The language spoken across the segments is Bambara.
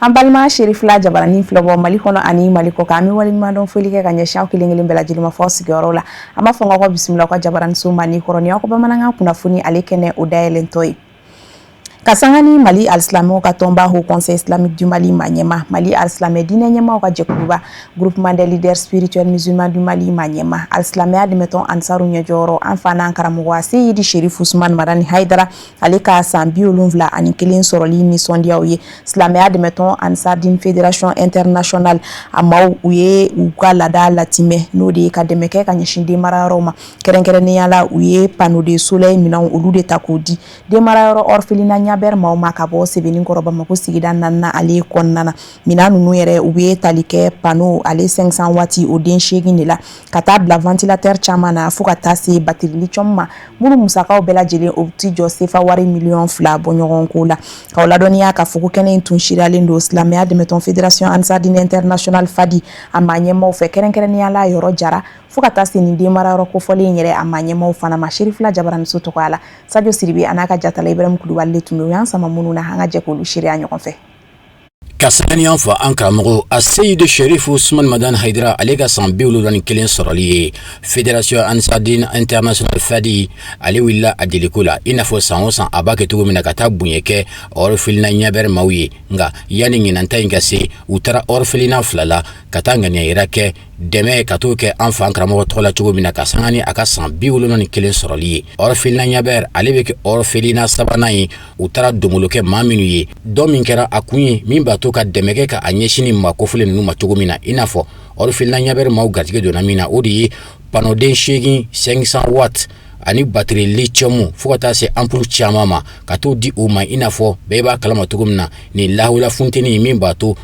An balima Serifila jabaranin filɛbɔ Mali kɔnɔ ani Mali kɔ kan, an bɛ waleɲumandɔn foli kɛ ka ɲɛsin aw kelen kelen bɛɛ lajɛlen ma fɔ sigiyɔrɔ la. An b'a fɔ aw bisimila aw ka jabaraninso mandi kɔrɔ ni aw ka bamanankan kunnafoni ale kɛnɛ o dayɛlɛntɔ ye. Ka sanga ni Mali alisilamɛw ka tɔnba Haut Conseil islamique du Mali maa ɲɛma, Mali alisilamɛ diinɛ ɲɛmaaw ka jɛkuluba Groupement des leaders spirituels musulmans du Mali maa ɲɛma, alisilamɛya dɛmɛtɔn Ansaru ɲɛjɔyɔrɔ, an fa n'an karamɔgɔ Seyidi Sherif Usman Madani Hayidara, ale ka san 71 sɔrɔli nisɔndiyaw ye, silamɛya dɛmɛtɔn Ansardine Fédération Internationale a maaw, u ye u ka laada latimɛ, n'o de ye ka dɛmɛ kɛ ka ɲɛsin den marayɔrɔw ma. Kɛrɛnkɛrɛnnenya la, u ye panneau de soleil minɛnw, olu de ta k'o di den marayɔrɔ orphelinat Ɲabɛri maaw ma ka bɔ Sebenikɔrɔ Bamakɔ sigida naaninan ale kɔnɔna na. Minɛn ninnu yɛrɛ, u bɛ tali kɛ panneau ale 500 watts o den 8 de la, ka taa bila ventilateur caman na, fo ka taa se batterie lithium ma, minnu musakaw bɛɛ lajɛlen o ti jɔ sefa wari miliyɔn 2 bɔɲɔgɔn ko la. K'aw ladɔnniya k'a fɔ ko kɛnɛ in tun siralen don silamɛya dɛmɛtɔn Fédération Ansardine Internationale FADI a maa ɲɛmaaw fɛ, kɛrɛnkɛrɛnnenya la Yɔrɔ Jara, fo ka taa se nin den marayɔrɔ kofɔlen yɛrɛ a maa ɲɛmaaw fana ma. Serifila jabaraninso tɔgɔya la, Sajo Siribe a n'a ka jatala Ibrahim Kulubali de tun bɛ. U y'an sama minnu na, an ka jɛ k'olu seereya ɲɔgɔn fɛ. Ka sanga ni an fa an karamɔgɔ a Seyidi Sherifu Usman Madani Hayidara, ale ka san 71 sɔrɔli ye, Fédération Ansardine Internationale FADI ale wulila a deliko la, i n'a fɔ san o san a b'a kɛ cogo min na, ka taa bonya kɛ orphelinat Ɲabɛri maaw ye. Nka yanni ɲinan ta in ka se, u taara orphelinat fila la ka taa ŋaniya yira kɛ, dɛmɛ ka t'o kɛ an fa an karamɔgɔ tɔgɔ la cogo min na, ka sanga ni a ka san 71 sɔrɔli ye. Orphelinat Ɲabɛri ale bɛ kɛ orphelinat sabanan ye u taara donbolo kɛ maa minnu ye. Dɔ min kɛra a kun ye min b'a to ka dɛmɛ kɛ ka a ɲɛsin ni maa kofɔlen ninnu ma cogo min na, i n'a fɔ orphelinat Ɲabɛri maaw garijɛgɛ donna min na, o de ye panneau den 8 500 watts ani batterie lithium, fo ka taa se ampoule caman ma, ka t'o di u ma. I n'a fɔ bɛɛ b'a kalama cogo min na, nin lahawula funteni min b'a to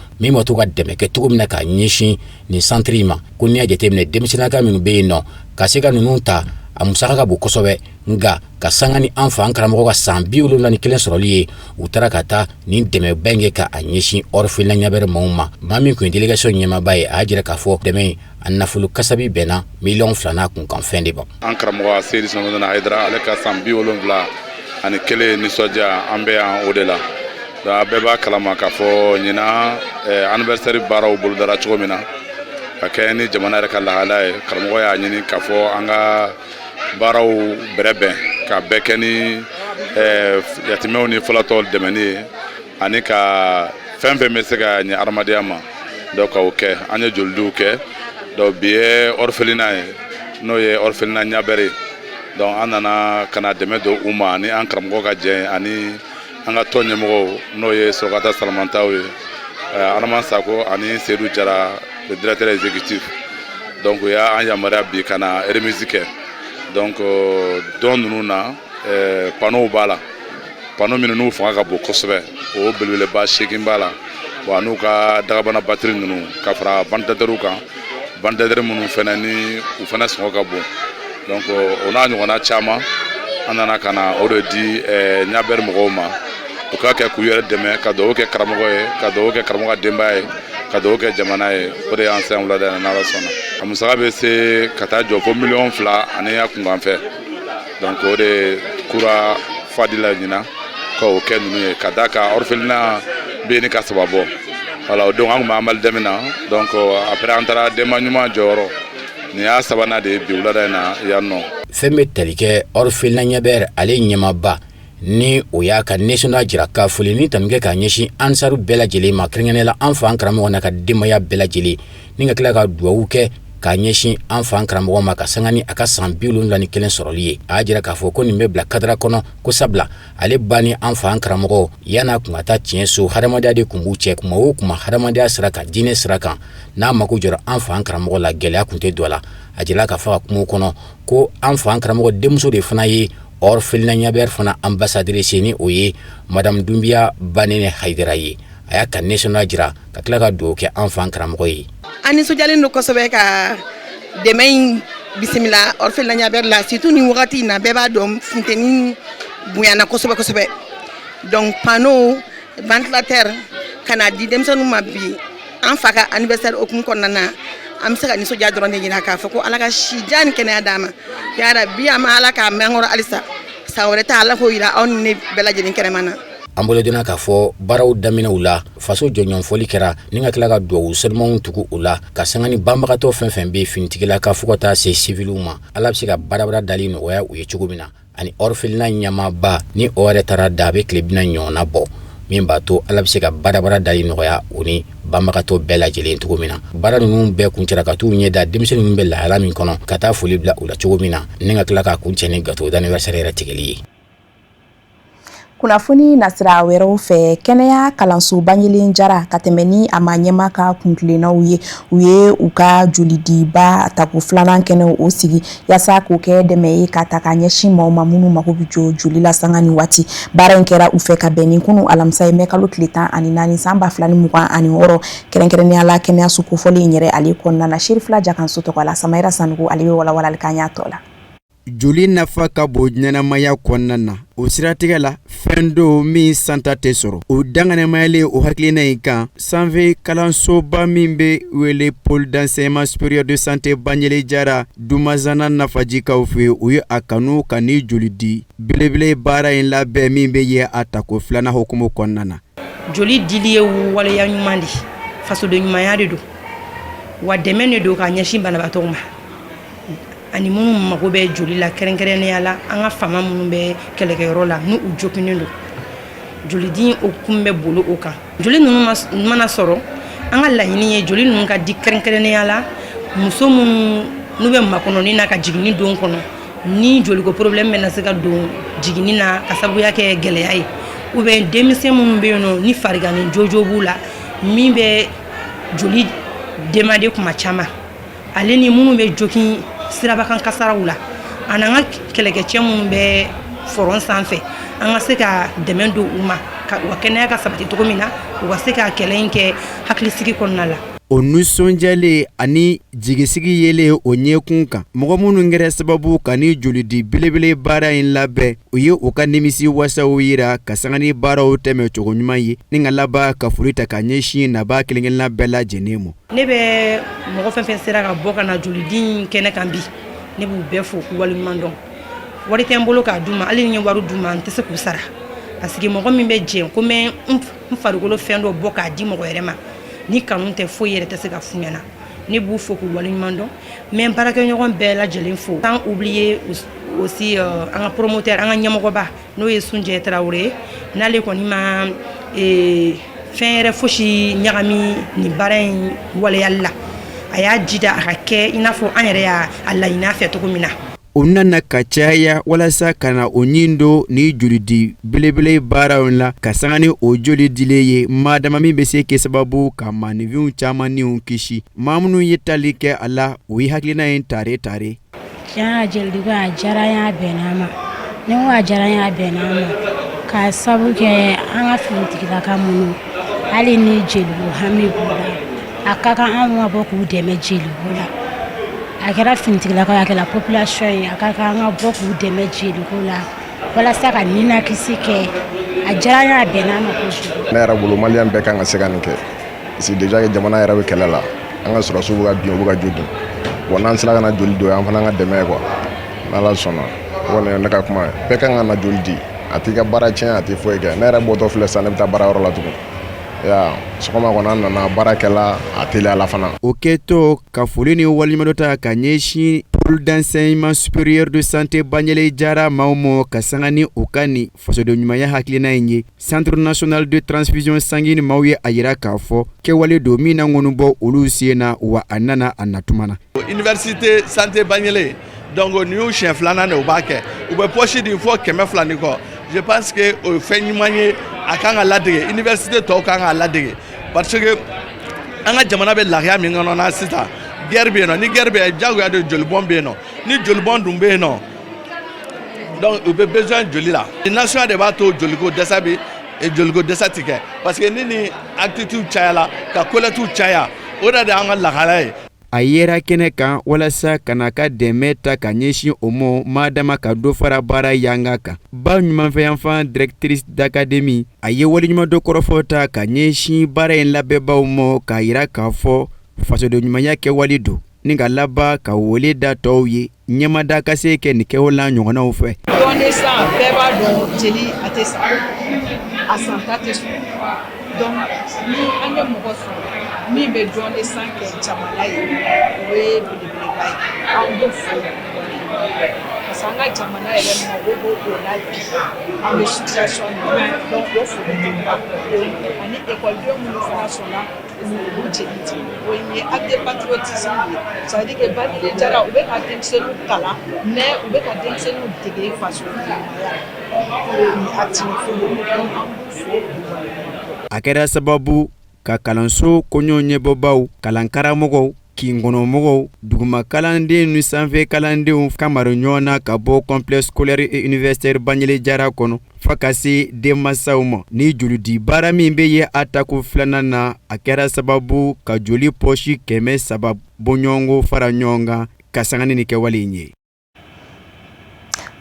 ka dɛmɛ kɛ cogo min na ka ɲɛsin nin centre in ma, ko n'i y'a jateminɛ, denmisɛnninka minnu bɛ yen nɔ, ka se ka ninnu ta, a musaka ka bon kosɛbɛ. Nka ka sanga ni an fa an karamɔgɔ ka san 71 sɔrɔli ye, u taara ka taa nin dɛmɛba in kɛ ka a ɲɛsin orphelinat Ɲabɛri maaw ma. Maa min tun ye délégation ɲɛmaaba ye, a y'a jira k'a fɔ dɛmɛ a nafolo kasabi bɛnna miliyɔn 2 n'a kunkanfɛn de ma. An karamɔgɔ Seyidi Sɔnɔdana Hayidara, ale ka san 71 nisɔndiya, an bɛ yan o de la. A bɛɛ b'a kalama k'a fɔ ɲinan anniversaire baaraw bolodara cogo min na, ka kɛ ni jamana yɛrɛ ka lahalaya ye, karamɔgɔ y'a ɲini k'a fɔ an ka baaraw bɛrɛbɛn ka bɛɛ kɛ ni yatimɛw ni falatɔw dɛmɛni ye, ani ka fɛn fɛn bɛ se ka ɲɛ adamadenya ma, donc k'o kɛ. An ye jolidiw kɛ. Donc bi ye orphelinat ye, n'o ye orphelinat Ɲabɛri ye. Donc an nana ka na dɛmɛ don u ma ani an karamɔgɔ ka jɛ ani an ka tɔn ɲɛmɔgɔw, n'o ye Sɔrɔkata Salamantaw ye, Adama Sako ani Seydou Jara, le directeur exécutif. Donc u y'an yamaruya bi ka na remise kɛ. Donc don ninnu na, panneau b'a la, panneau minnu n'u fanga ka bon kosɛbɛ, o belebeleba 8 b'a la wa, n'u ka dagabana batterie ninnu, ka fara ventilateur kan, ventilateur minnu fɛnɛ ni u fɛnɛ sɔngɔ ka bon. Donc o n'a ɲɔgɔnna caman, an nana ka na o de di Ɲabɛri mɔgɔw ma, u ka kɛ k'u yɛrɛ dɛmɛ, ka dugawu kɛ karamɔgɔ ye, ka dugawu kɛ karamɔgɔ ka denbaya ye, ka dugawu kɛ jamana ye. O de y'an se yan wulada in na, n'Ala sɔnna. A musaka bɛ se ka taa jɔ fo miliyɔn 2 ani a kunkanfɛ. Donc o de kura fadila ɲinan ka o kɛ ninnu ye, ka d'a kan orphelinat bɛ yen ka saba bɔ. Voilà, o don an tun bɛ Amali dɛmɛ na. Donc après an taara denba ɲuman jɔyɔrɔ, nin y'a sabanan de ye bi wulada in na yan nɔ. Fɛn bɛ tali kɛ orphelinat Ɲabɛri ale ɲɛmaaba ni o y'a ka nisɔndiya jira, ka foli ni tanu kɛ k'a ɲɛsin ansaru bɛɛ lajɛlen ma, kɛrɛnkɛrɛnnenya la an fa an karamɔgɔ n'a ka denbaya bɛɛ lajɛlen, ni ka tila ka dugawu kɛ k'a ɲɛsin an fa an karamɔgɔ ma, ka sanga ni a ka san 71 sɔrɔli ye. A y'a jira k'a fɔ ko nin bɛ bila kadara kɔnɔ, ko sabula ale ba ni an fa an karamɔgɔ, yan'a kun ka taa tiɲɛ so, hadamadenya de kun b'u cɛ. Kuma o kuma, hadamadenya sira kan, diinɛ sira kan, n'a mako jɔra an fa an karamɔgɔ la, gɛlɛya kun tɛ don a la. A jirala k'a fɔ a kuma kɔnɔ ko an fa an karamɔgɔ denmuso de fana ye orphelinat Ɲabɛri fana ambassadrice, ni o ye madame Dunbiya Banene Hayidara ye. A y'a ka nisɔndiya jira ka tila ka dugawu kɛ an fa an karamɔgɔ ye. An nisɔndiyalen don kosɛbɛ ka dɛmɛ in bisimila orphelinat Ɲabɛri la, surtout nin wagati in na. Bɛɛ b'a dɔn, funteni bonyana kosɛbɛ kosɛbɛ. Donc panneau, ventilateur ka na di denmisɛnninw ma bi an fa ka anniversaire hukumu kɔnɔna na, an bɛ se ka nisɔndiya dɔrɔn de ɲini k'a fɔ ko Ala ka si jan ni kɛnɛya d'a ma yarabi. An ma Ala k'a mɛn an kɔrɔ halisa, san wɛrɛ ta, Ala k'o yira aw ni ne bɛɛ lajɛlen kɛnɛma na. An bolodonna k'a fɔ baaraw daminɛw la, faso jɔnjɔnfɔli kɛra ni ka tila ka dugawu senumanw tugu u la, ka sanga ni banbagatɔ fɛn fɛn bɛ finitigilaka fo ka taa se siviliw ma, Ala bɛ se ka baarabara dali nɔgɔya u ye cogo min na, ani orphelinat ɲɛmaaba ni o yɛrɛ taara da a bɛ tile 40 ɲɔgɔnna bɔ, min b'a to Ala bɛ se ka baarabara dali nɔgɔya u ni banbagatɔ bɛɛ lajɛlen cogo min na. Baara ninnu bɛɛ kuncɛra ka t'u ɲɛ da denmisɛnnin ninnu bɛ lahala min kɔnɔ, ka taa foli bila u la cogo min na, ni ka tila k'a kuncɛ ni gâteau d'anniversaire yɛrɛ tigɛli ye. Kunnafoni nasira wɛrɛw fɛ, kɛnɛya kalanso Baɲele Jara ka tɛmɛ ni a ma ɲɛma ka kuntilennaw ye, u ye u ka jolidiba tako filanan kɛnɛ o sigi yaasa k'o kɛ dɛmɛ ye ka ta ka ɲɛsin maaw ma minnu mago bɛ jɔ joli la sanga ni waati. Baara in kɛra u fɛ ka bɛn ni kunun alamisa ye, mɛ kalo tile 14 san 2026, kɛrɛnkɛrɛnnenya la kɛnɛyaso kofɔlen in yɛrɛ ale kɔnɔna na. Serifila Jakanso tɔgɔ la, Samayira Sanogo ale bɛ walawalali k'an y'a tɔ la. Joli nafa ka bon ɲɛnamaya kɔnɔna na. O siratigɛ la, fɛn don min santa tɛ sɔrɔ. O danganimayalen o hakilina in kan, sanfɛ kalansoba min bɛ wele Pôle d'enseignement supérieur de santé Baɲele Jara Dumazana Nafajikaw fɛ, u ye a kanu ka ni joli di belebele baara in labɛn min bɛ ye a tako filanan hukumu kɔnɔna na. Joli dili ye waleya ɲuman de, fasoden ɲumanya de don, wa dɛmɛ de don ka ɲɛsin banabaatɔw ma ani minnu mago bɛ joli la, kɛrɛnkɛrɛnnenya la an ka faama minnu bɛ kɛlɛkɛyɔrɔ la n'u joginnen don. Jolidi o kun bɛ bolo o kan. Joli ninnu mana sɔrɔ, an ka laɲini ye joli ninnu ka di kɛrɛnkɛrɛnnenya la muso minnu n'u bɛ makɔnɔni na ka jiginni don kɔnɔ, ni joliko problème bɛ na se ka don jiginni na ka sababuya kɛ gɛlɛya ye, ou bien denmisɛn minnu bɛ yen nɔ ni fariganni jojo b'u la min bɛ joli demander kuma caman, ale ni minnu bɛ jogin sirabakan kasaraw la, ani an ka kɛlɛkɛcɛ minnu bɛ front sanfɛ, an ka se ka dɛmɛ don u ma ka u ka kɛnɛya ka sabati cogo min na, u ka se ka kɛlɛ in kɛ hakilisigi kɔnɔna la. O nisɔndiyalen ani jigisigi yelen o ɲɛkun kan, mɔgɔ minnu kɛra sababu ka ni jolidi belebele baara in labɛn, u ye u ka nimisi wasaw yira ka sanga ni baaraw tɛmɛ cogo ɲuman ye, ni ka laban ka foli ta ka ɲɛsin nabaa kelen-kelenna bɛɛ lajɛlen ma. Ne bɛ mɔgɔ fɛn fɛn sera ka bɔ ka na jolidi kɛnɛ kan bi, ne b'u bɛɛ fo k'u waleɲuman dɔn. Wari tɛ n bolo k'a d'u ma, hali ni n ye wari d'u ma, n tɛ se k'u sara, parce que mɔgɔ min bɛ jɛn ko n bɛ n farikolo fɛn dɔ bɔ k'a di mɔgɔ wɛrɛ ma, ni kanu tɛ, foyi yɛrɛ tɛ se ka f'u ɲɛna. Ne b'u fo k'u waleɲuman dɔn. N bɛ n baarakɛɲɔgɔn bɛɛ lajɛlen fo, sans oublier aussi an ka promoteur, an ka ɲɛmɔgɔba, n'o ye Sunjɛ Tarawele ye. N'ale kɔni ma fɛn yɛrɛ fosi ɲagami nin baara in waleyali la, a y'a jija a ka kɛ i n'a fɔ an yɛrɛ y'a laɲini a fɛ cogo min na. U nana ka caya walasa ka na o ɲin don ni jolidi belebele baaraw la, ka sanga ni o joli dilen ye maadama min bɛ se kɛ sababu ka maaninfinw caman niw kisi. Maa minnu ye tali kɛ a la, u ye hakilina in tare tare. Tiɲɛ na, jelidiko a diyara n ye, a bɛnna an ma. Ni n ko a diyara n ye, a bɛnna an ma k'a sabu kɛ an ka finitigilaka minnu, hali ni jeliko hami b'u la, a ka kan anw ka bɔ k'u dɛmɛ jeliko la. A kɛra finitigilakaw ye, a kɛra population ye, a ka kan an ka bɔ k'u dɛmɛ jeliko la walasa ka ninakisi kɛ. A diyara n ye, a bɛnna an ma kojugu. Ne yɛrɛ bolo, maliyɛn bɛɛ kan ka se ka nin kɛ, parce que déjà jamana yɛrɛ bɛ kɛlɛ la, an ka sɔrɔdasiw bɛ ka bin, u bɛ ka jogin. Bon, n'an sera ka na joli don, an fana ka dɛmɛ ye quoi. N'Ala sɔnna, o kɔni ye ne ka kuma ye. Bɛɛ kan ka na joli di, a t'i ka baara tiɲɛ, a t'i foyi kɛ. Ne yɛrɛ bɔtɔ filɛ sisan, ne bɛ taa baarayɔrɔ la tugun ya. Sɔgɔma kɔni, an nana baara kɛla, a teliyala fana. O kɛtɔ ka foli ni waleɲumandɔn ta ka ɲɛsin Pôle d'enseignement supérieur de santé Baɲele Jara maaw ma, ka sanga ni u ka nin fasoden ɲumanya hakilina in ye, Centre national de transfusion sanguine maaw ye a yira k'a fɔ kɛwale don min na ŋɔni bɔ olu sen na, wa a nana a natuma na. Université santé Baɲele, donc nin y'u siɲɛ filanan de u b'a kɛ. U bɛ poche di fɔ 200 ni kɔ. Je pense que o ye fɛn ɲuman ye, a kan ka ladege, université tɔw kan k'a ladege, parce que an ka jamana bɛ lahiya min kɔnɔ na sisan, guerre bɛ yen nɔ. Ni guerre bɛ yen, diyagoya de jolibɔn bɛ yen nɔ. Ni jolibɔn dun bɛ yen nɔ, donc u bɛ besoin joli la. Nation de b'a to joliko dɛsɛ bɛ, joliko dɛsɛ ti kɛ, parce que ni activité cayala, ka collecte caya, o de y'an ka lahala ye. A yera kɛnɛ kan walasa ka n'a ka dɛmɛ ta ka ɲɛsin o ma, madama ka dɔ fara baara yanga kan. Ba ɲumanfɛyanfan directrice d'académie, a ye waleɲumandɔn kɔrɔfɔ ta ka ɲɛsin baara in labɛnbaw ma, k'a yira k'a fɔ fasoden ɲumanya kɛwale don, ni ka laban ka wele da tɔw ye ɲɛmada ka se kɛ nin kɛwale ɲɔgɔnnaw fɛ. Don de sang, bɛɛ b'a dɔn jeli a tɛ sa. A santa tɛ sɔrɔ. Donc ni an ye mɔgɔ sɔrɔ min bɛ don de sang kɛ jamana ye, o ye belebeleba ye. An b'o fo parce que an ka jamana yɛrɛ mago b'o o la bi, an bɛ situation min na. Donc o foli tɛ ban. Ani ekɔliden minnu fana sɔnna olu jeli di, o ye acte de patriotisme ye. Ça veut dire que Baɲele Jara, u bɛ ka denmisɛnninw kalan, mais u bɛ ka denmisɛnninw dege faso ɲumanya ni acte in. Donc an b'u fo. A kɛra sababu ka kalanso koɲɔ ɲɛbɔbaw, kalankaramɔgɔw, kinkɔnɔmɔgɔw, duguma kalanden ni sanfɛ kalandenw kamari ɲɔgɔn na ka bɔ complexe scolaire et universitaire Baɲele Jara kɔnɔ fo ka se denmansaw ma. Ni jolidi baara min bɛ ye a tako filanan na, a kɛra sababu ka joli pɔsi 300 bɔɲɔgɔnko fara ɲɔgɔn kan ka sanga ni kɛwale in ye.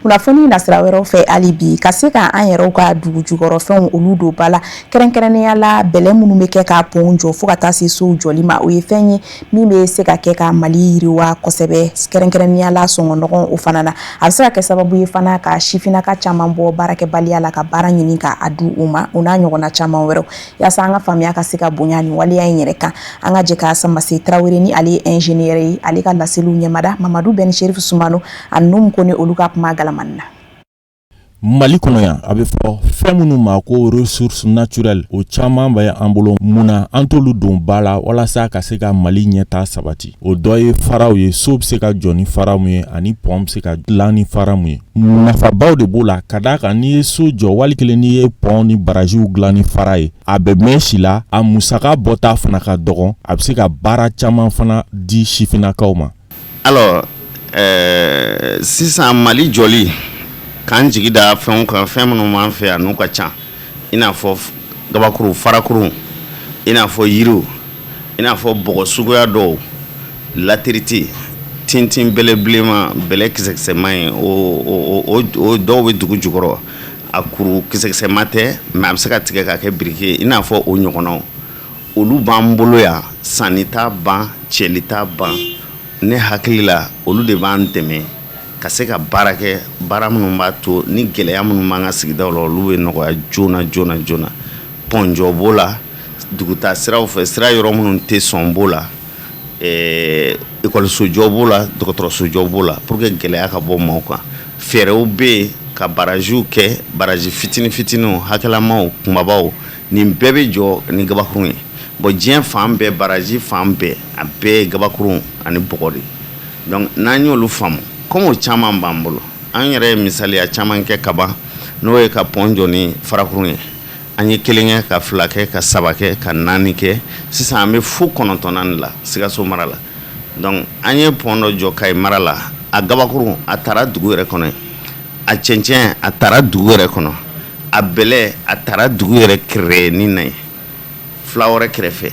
Kunnafoni nasira wɛrɛw fɛ, hali bi ka se ka an yɛrɛw ka dugu jukɔrɔfɛnw olu don ba la, kɛrɛnkɛrɛnnenya la bɛlɛ minnu bɛ kɛ ka pɔn jɔ fo ka taa se sow jɔli ma, o ye fɛn ye min bɛ se ka kɛ ka Mali yiriwa kosɛbɛ, kɛrɛnkɛrɛnnenya la sɔngɔ nɔgɔn o fana na. A bɛ se ka kɛ sababu ye fana ka sifinnaka caman bɔ baarakɛbaliya la, ka baara ɲini ka a di u ma, o n'a ɲɔgɔnna caman wɛrɛw. Yaasa an ka faamuya ka se ka bonya nin waleya in yɛrɛ kan, an ka jɛ ka Samase Tarawele, ni ale ye ingénieur ye, ale ka laseliw ɲɛmada Mamadu Bɛn Sherifu Sumano ani Numu Kone, olu ka kuma galamani na. Mali kɔnɔ yan, a bɛ fɔ fɛn minnu ma ko ressources naturelles, o caman bɛ an bolo. Mun na an t'olu don ba la walasa ka se ka Mali ɲɛta sabati? O dɔ ye faraw ye. So bɛ se ka jɔ ni fara mun ye, ani pɔn bɛ se ka dilan ni fara mun ye, nafabaw de b'o la. Ka d'a kan, n'i ye so jɔ, wali kelen n'i ye pɔn ni barajiw dilan ni fara ye, a bɛ mɛn si la, a musaka bɔta fana ka dɔgɔn, a bɛ se ka baara caman fana di sifinnakaw ma. Alors sisan Mali jɔli k'an jigi da fɛnw kan, fɛn minnu b'an fɛ yan n'u ka ca, i n'a fɔ gabakuru, farakuru, i n'a fɔ yiriw, i n'a fɔ bɔgɔ suguya dɔw, latérite, tintin, bɛlɛ bilenman, bɛlɛ kisɛkisɛman ye, o dɔw bɛ dugu jukɔrɔ, a kuru kisɛkisɛma tɛ, mais a bɛ se ka tigɛ ka kɛ biriki ye, i n'a fɔ o ɲɔgɔnnaw. Olu b'an bolo yan, sanni t'a ban, cɛli t'a ban. Ne hakili la, olu de b'an dɛmɛ ka se ka baara kɛ, baara minnu b'a to ni gɛlɛya minnu b'an ka sigidaw la, olu bɛ nɔgɔya joona joona joona. Pɔnjɔ b'o la, dugutaa siraw fɛ, sira yɔrɔ minnu tɛ sɔn b'o la, ekɔlisojɔ b'o la, dɔgɔtɔrɔsojɔ b'o la, pour que gɛlɛya ka bɔ maaw kan. Fɛɛrɛw bɛ yen ka barajiw kɛ, baraji fitinin fitininw, hakɛlamaw, kunbabaw, nin bɛɛ bɛ jɔ ni gabakurun ye. Bon, diɲɛ fan bɛɛ, baraji fan bɛɛ, a bɛɛ ye gabakurun ani bɔgɔ de. Donc n'an y'olu faamu, comme o caman b'an bolo, an yɛrɛ ye misaliya caman kɛ kaban, n'o ye ka pɔn jɔ ni farakurun ye. An ye kelen kɛ, ka fila kɛ, ka saba kɛ, ka naani kɛ, sisan an bɛ fo kɔnɔntɔnnan de la Sikaso mara la. Donc an ye pɔn dɔ jɔ Kayi mara la, a gabakurun a taara dugu yɛrɛ kɔnɔ, a cɛncɛn a taara dugu yɛrɛ kɔnɔ, a bɛlɛ a taara dugu yɛrɛ kɛrɛnin na ye, fila wɛrɛ kɛrɛfɛ.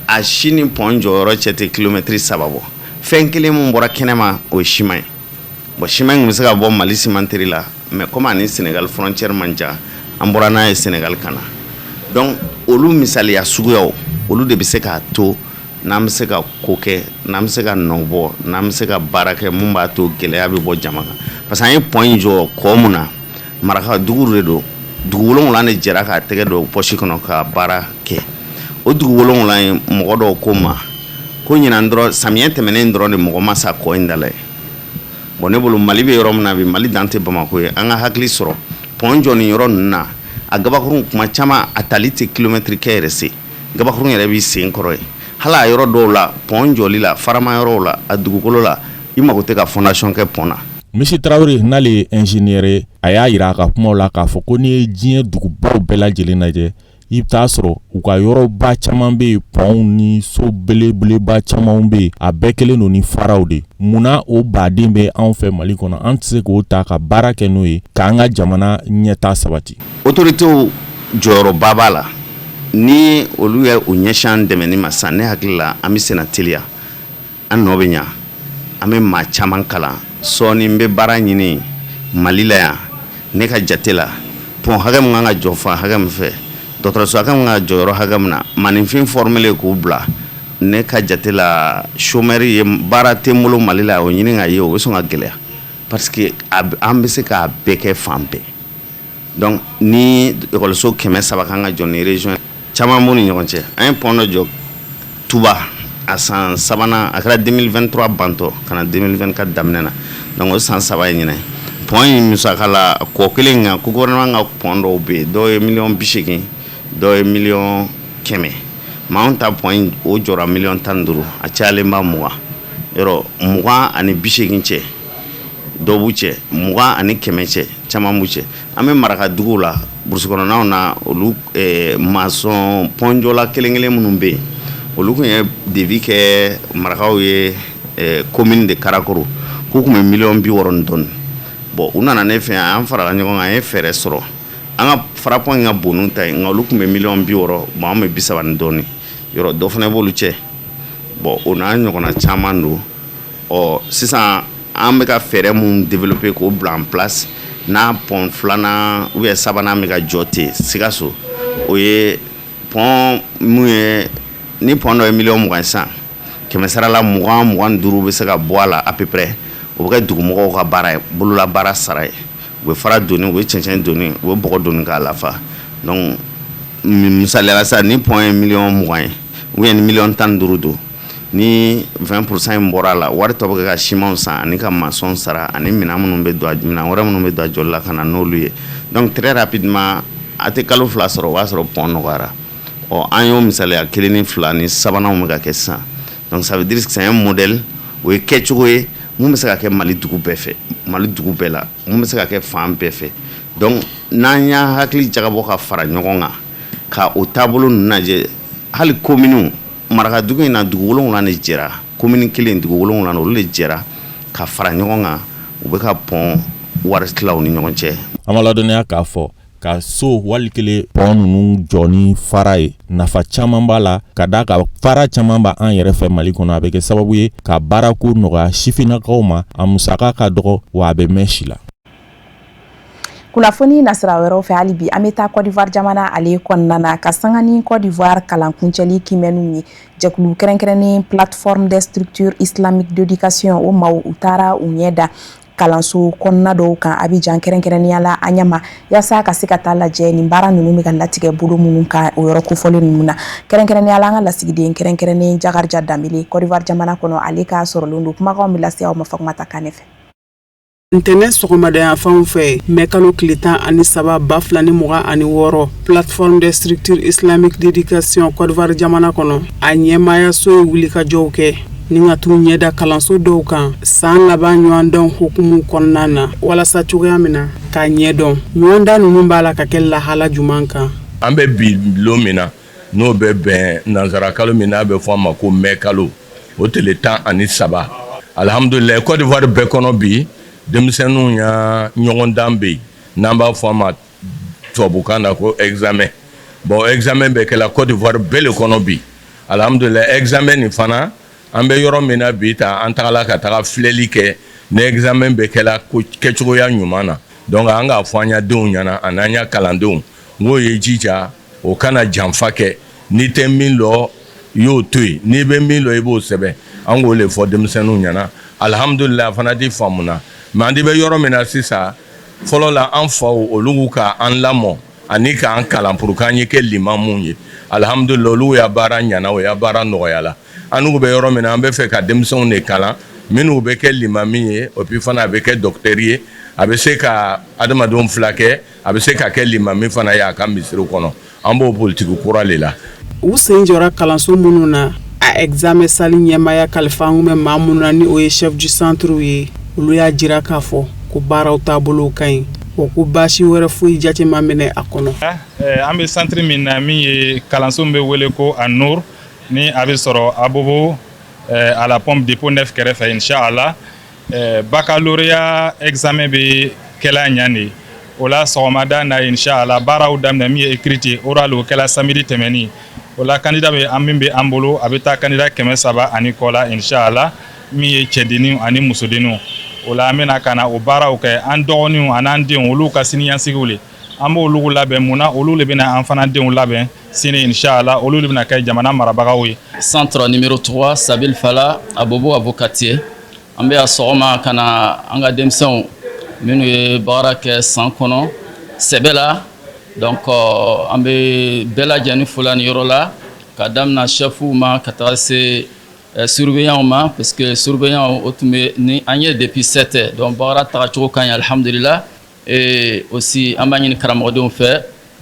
A si ni pɔn jɔyɔrɔ cɛ tɛ kilomɛtiri 3 bɔ. Fɛn kelen min bɔra kɛnɛma, o ye siman ye. Bon, siman in bɛ se ka bɔ Mali cimenterie la, mais comme ani Sénégal frontière man jan, an bɔra n'a ye Sénégal ka na. Donc olu misaliya suguyaw, olu de bɛ se k'a to n'an bɛ se ka ko kɛ, n'an bɛ se ka nɔ bɔ, n'an bɛ se ka baara kɛ mun b'a to gɛlɛya bɛ bɔ jama kan. Parce que an ye pɔn in jɔ kɔ mun na, maraka dugu de don, dugu 7 de jɛra k'a tɛgɛ don pɔsi kɔnɔ ka baara kɛ. O dugu 7 ye, mɔgɔ dɔw ko ma ko ɲinan dɔrɔn, samiyɛ tɛmɛnen dɔrɔn de, mɔgɔ ma sa kɔ in da la ye. Bon, ne bolo, Mali bɛ yɔrɔ min na bi, Mali dan tɛ Bamakɔ ye. An ka hakili sɔrɔ pɔn jɔ nin yɔrɔ ninnu na, a gabakurun kuma caman a tali tɛ kilomɛtiri kɛ yɛrɛ se, gabakurun yɛrɛ b'i sen kɔrɔ ye. Hali a yɔrɔ dɔw la, pɔn jɔli la, farama yɔrɔw la, a dugukolo la, i mago tɛ ka fondation kɛ pɔn na. Misi Tarawele, n'ale ye ingénieur ye, a y'a jira a ka kumaw la k'a fɔ ko n'i ye diɲɛ dugubaw bɛɛ lajɛlen lajɛ, i bɛ taa sɔrɔ u ka yɔrɔba caman bɛ yen, pɔnw ni so belebeleba caman bɛ yen, a bɛɛ kɛlen don ni faraw de. Munna o baden bɛ anw fɛ Mali kɔnɔ, an tɛ se k'o ta ka baara kɛ n'o ye k'an ka jamana ɲɛta sabati? Autorités jɔyɔrɔba b'a la. Ni olu ye u ɲɛsin an dɛmɛni ma sisan, ne hakili la, an bɛ senna teliya, an nɔ bɛ ɲa, an bɛ maa caman kalan. Sɔɔni n bɛ baara ɲini Mali la yan. Ne ka jate la, pɔn hakɛ min kan ka jɔ fan hakɛ min fɛ, dɔgɔtɔrɔso hakɛ min kan ka jɔ yɔrɔ hakɛ min na, maaninfin formelen k'u bila, ne ka jate la, chômeur ye, baara tɛ n bolo Mali la, o ɲini ka ye, o bɛ sɔn ka gɛlɛya, parce que an bɛ se k'a bɛɛ kɛ fan bɛɛ. Donc ni ekɔliso 300 kan ka jɔ ni région, caman b'u ni ɲɔgɔn cɛ. An ye pont dɔ jɔ Tuba a san sabanan, a kɛra 2023 bantɔ ka na 2024 daminɛ na. Donc o san 3 ye ɲinɛ pont in musaka la kɔ kelen kan ko gouvernement ka pont dɔw bɛ yen, dɔw ye miliyɔn 80, dɔw ye miliyɔn 100. Mais anw ta pont in, o jɔra miliyɔn 15, a cayalen ba 20. Yɔrɔ 20 ani 80 cɛ, dɔw b'u cɛ, 20 ani 100 cɛ, caman b'u cɛ. An bɛ marakaduguw la, burusi kɔnɔnaw na, olu maçon pɔnjɔla kelen kelen minnu bɛ yen, olu tun ye devis kɛ marakaw ye commune de Karakoro, k'u tun bɛ miliyɔn 60 ni dɔɔni. Bon, u nana ne fɛ yan, an farala ɲɔgɔn kan, an ye fɛɛrɛ sɔrɔ. An ka farapɔn in ka bon n'u ta ye, nka olu tun bɛ miliyɔn 60, bon, an bɛ 30 ni dɔɔni. Yɔrɔ dɔ fana b'olu cɛ. Bon, o n'a ɲɔgɔnna caman don. Ɔ sisan an bɛ ka fɛɛrɛ mun développer k'o bila en place, n'a pont filanan ou bien sabanan bɛ ka jɔ ten Sikaso, o ye pont mun ye, ni pont dɔ ye miliyɔn 20 sisan, kɛmɛ sara la 20, 25 bɛ se ka bɔ a la à peu près. O bɛ kɛ dugumɔgɔw ka baara ye, bolola baara sara ye. U bɛ fara doni, u bɛ cɛncɛn doni, u bɛ bɔgɔ doni k'a lafa. Donc misaliyala sisan, ni pont ye miliyɔn 20 ye ou bien ni miliyɔn 15 don, ni 20% in bɔra a la, wari tɔ bɛ kɛ ka simanw san ani ka maçon sara ani minɛn minnu bɛ don a, minɛn wɛrɛ minnu bɛ don a jɔli la ka na n'olu ye. Donc très rapidement, a tɛ kalo 2 sɔrɔ, o b'a sɔrɔ pont nɔgɔyara. Ɔ an y'o misaliya kelen ni fila ni sabananw bɛ ka kɛ sisan. Donc ça veut dire que c'est un modèle, o ye kɛcogo ye mun bɛ se ka kɛ Mali dugu bɛɛ fɛ, Mali dugu bɛɛ la, mun bɛ se ka kɛ fan bɛɛ fɛ. Donc n'an y'an hakili jagabɔ ka fara ɲɔgɔn kan ka o taabolo ninnu lajɛ, hali kominiw, marakadugu in na, dugu wolonwula de jɛra, komini kelen dugu wolonwula, olu de jɛra ka fara ɲɔgɔn kan, u bɛ ka pont wari tila u ni ɲɔgɔn cɛ. An ma ladɔnniya k'a fɔ ka so wali kelen pont ninnu jɔ ni fara ye, nafa caman b'a la, ka d'a kan fara caman b'an yɛrɛ fɛ Mali kɔnɔ. A bɛ kɛ sababu ye ka baarako nɔgɔya sifinnakaw ma, a musaka ka dɔgɔ, wa a bɛ mɛn si la. Kunnafoni nasira wɛrɛw fɛ, hali bi an bɛ taa Côte d'Ivoire jamana ale kɔnɔna na, ka sanga ni Côte d'Ivoire kalankuncɛli kimɛniw ye. Jɛkulu kɛrɛnkɛrɛnnen Plateforme des structures islamiques d'éducation, o maaw, u taara u ɲɛ da kalanso kɔnɔna dɔw kan Abidjan, kɛrɛnkɛrɛnnenya la Anyama, yaasa ka se ka taa lajɛ nin baara ninnu bɛ ka latigɛ bolo minnu kan o yɔrɔ kofɔlen ninnu na. Kɛrɛnkɛrɛnnenya la, an ka lasigiden kɛrɛnkɛrɛnnen Jakarija Danbele Côte d'Ivoire jamana kɔnɔ, ale ka sɔrɔlen don. Kumakanw bɛ lase aw ma Fatumata Kanɛ fɛ. Ntɛnɛn sɔgɔmadaya fɛ, mɛ kalo tile 13 2026, Plateforme des structures islamiques d'éducation Côte d'Ivoire jamana kɔnɔ, a ɲɛmaayaso ye wulikajɔw kɛ ni ka t'u ɲɛda kalanso dɔw kan san laban ɲɔgɔndanw hukumu kɔnɔna na, walasa cogoya min na k'a ɲɛdɔn ɲɔgɔndan ninnu b'a la ka kɛ lahala juman kan. An bɛ bi lon min na, n'o bɛ bɛn nansara kalo min n'a bɛ fɔ a ma ko mɛ kalo, o tile 13, alihamudulilayi, Côte d'Ivoire bɛɛ kɔnɔ bi, denmisɛnninw ya ɲɔgɔndan bɛ yen n'an b'a fɔ a ma tubabukan na ko examen. Bon, examen bɛ kɛla Côte d'Ivoire bɛɛ le kɔnɔ bi, alihamudulilayi. Examen nin fana, an bɛ yɔrɔ min na bi ta, an tagala ka taga filɛli kɛ ni examen bɛ kɛla kɛcogoya ɲuman na. Donc an k'a fɔ an ya denw ɲɛna ani an ya kalandenw n k'o ye jija o kana janfa kɛ. N'i tɛ min lɔ, i y'o to yen, n'i bɛ min lɔ, i b'o sɛbɛn. An k'o le fɔ denmisɛnninw ɲɛna. Alihamudulilayi, a fana ti faamuna. Mais an de bɛ yɔrɔ min na sisan, fɔlɔ la, an faw olu ka an lamɔ ani k'an kalan pour k'an ye kɛ limamu ye. Alihamudulilayi, olu ya baara ɲɛna, o ya baara nɔgɔyala. An n'u bɛ yɔrɔ min na, an bɛ fɛ ka denmisɛnw de kalan minnu bɛ kɛ limami ye, o puis fana a bɛ kɛ docteur ye, a bɛ se ka adamadenw filakɛ, a bɛ se ka kɛ limami fana ye a ka misiri kɔnɔ. An b'o politiki kura de la. U sen jɔra kalanso minnu na, a examen salle ɲɛmaaya kalifa bɛ maa minnu na, ni o ye chef du centre ye, olu y'a jira k'a fɔ ko baaraw taabolo ka ɲi, o ko baasi wɛrɛ foyi jate ma minɛ a kɔnɔ. An bɛ centre min na, min ye kalanso min bɛ wele ko Anour, ni a bɛ sɔrɔ Abobo, à la pompe dépôt neuf kɛrɛfɛ, inshallah, baccalauréat examen bɛ kɛla ɲan de o la sɔgɔmada na, inshallah. Baaraw daminɛ min ye écrit ye, oral o kɛla samedi tɛmɛnin o la. Candidat bɛ an min bɛ an bolo, a bɛ taa candidat 300 ani kɔ la, inshallah, min ye cɛdenninw ani musodenninw. O la an bɛna ka na o baaraw kɛ. An dɔgɔninw ani an denw, olu ka siniɲɛsigiw le, an b'olu labɛn. Mun na? Olu de bɛna an fana denw labɛn sini, inshallah, olu de bɛna kɛ jamana marabagaw ye. Centre numéro 3 Sabil Fala, Abobo Avocatier. An bɛ yan sɔgɔma ka na an ka denmisɛnw minnu ye baara kɛ san kɔnɔ. sɛbɛ la. Donc an bɛ bɛɛ lajɛlen fo la nin yɔrɔ la, ka daminɛ chefw ma ka taga se surveillant ma, parce que surveillant o tun bɛ ni an ye depuis 7 heures. Donc baara tagacogo ka ɲi, alhamdulillah. Et aussi an b'a ɲini karamɔgɔdenw fɛ,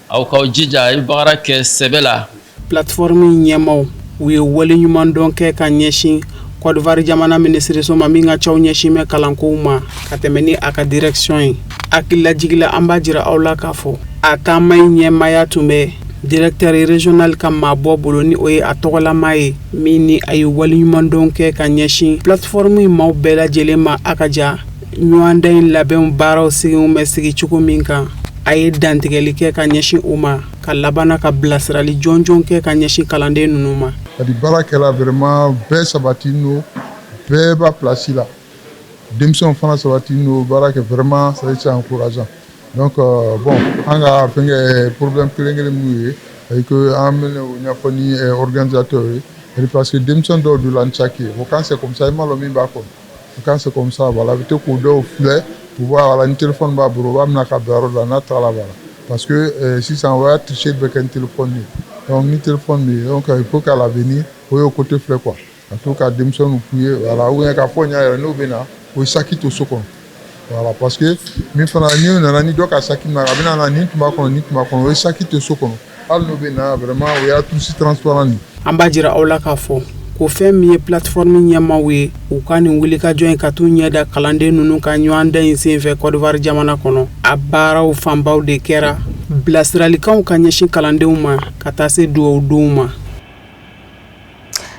aw k'aw jija a ye baara kɛ sɛbɛ la. Plateforme ɲɛmaw, u ye waleɲumandɔn kɛ ka ɲɛsin Côte d'Ivoire jamana minisiriso ma min ka cɛw ɲɛsin bɛ kalankow ma, ka tɛmɛ ni a ka direction ye. Hakililajigila, an b'a jira aw la k'a fɔ a taama in ɲɛmaya tun bɛ directeur régional ka maabɔ bolo, ni o ye a tɔgɔlama ye min ni a ye waleɲumandɔn kɛ ka ɲɛsin plateforme in maaw bɛɛ lajɛlen ma. A ka ja ɲɔgɔndan in labɛnw baaraw sigiw bɛ sigi cogo min kan, a ye dantigɛli kɛ ka ɲɛsin o ma, ka labanna ka bilasirali jɔnjɔn kɛ ka ɲɛsin kalanden ninnu ma. Kadi baara kɛla, vraiment bɛɛ sabati no, bɛɛ b'a place la, denmisɛnw fana sabati no baara kɛ. Vraiment, c'est encourageant. Donc bon, an ka fɛnkɛ problème kelen kelen minnu ye, c'est que an bɛna o ɲɛfɔ ni organisateur ye, parce que denmisɛn dɔw donna ni sac ye. Bon, quand c'est comme ça, i m'a lɔn min b'a kɔnɔ. Quand c'est comme ça, voilà, a bɛ to k'o dɔw filɛ pour voir. Voilà, ni téléphone b'a bolo, o b'a minɛ ka bila yɔrɔ dɔ la n'a tagala. Voilà, parce que sisan o y'a tricher bɛ kɛ ni téléphone ye. Donc ni téléphone bɛ yen, donc il faut qu'à l'avenir o y'o côté filɛ quoi, ka to ka denmisɛnninw f'u ye, voilà, ou bien k'a fɔ ɲɛ yɛrɛ n'o bɛ na, o ye sac to so kɔnɔ. Voilà, parce que min fana n'i nana ni dɔ ka sac minɛ, a bɛna na nin tun b'a kɔnɔ, nin tun b'a kɔnɔ, o ye sac to so kɔnɔ, hali n'o bɛ na, vraiment o y'a trousse transparent de. An b'a jira aw la k'a fɔ ko fɛn min ye plateforme ɲɛmaw ye, u ka nin wulikajɔ in ka t'u ɲɛda kalanden ninnu ka ɲɔgɔndan in senfɛ Côte d'Ivoire jamana kɔnɔ, a baaraw fanbaw de kɛra bilasiralikanw ka ɲɛsin kalandenw ma, ka taa se dugawudonw ma.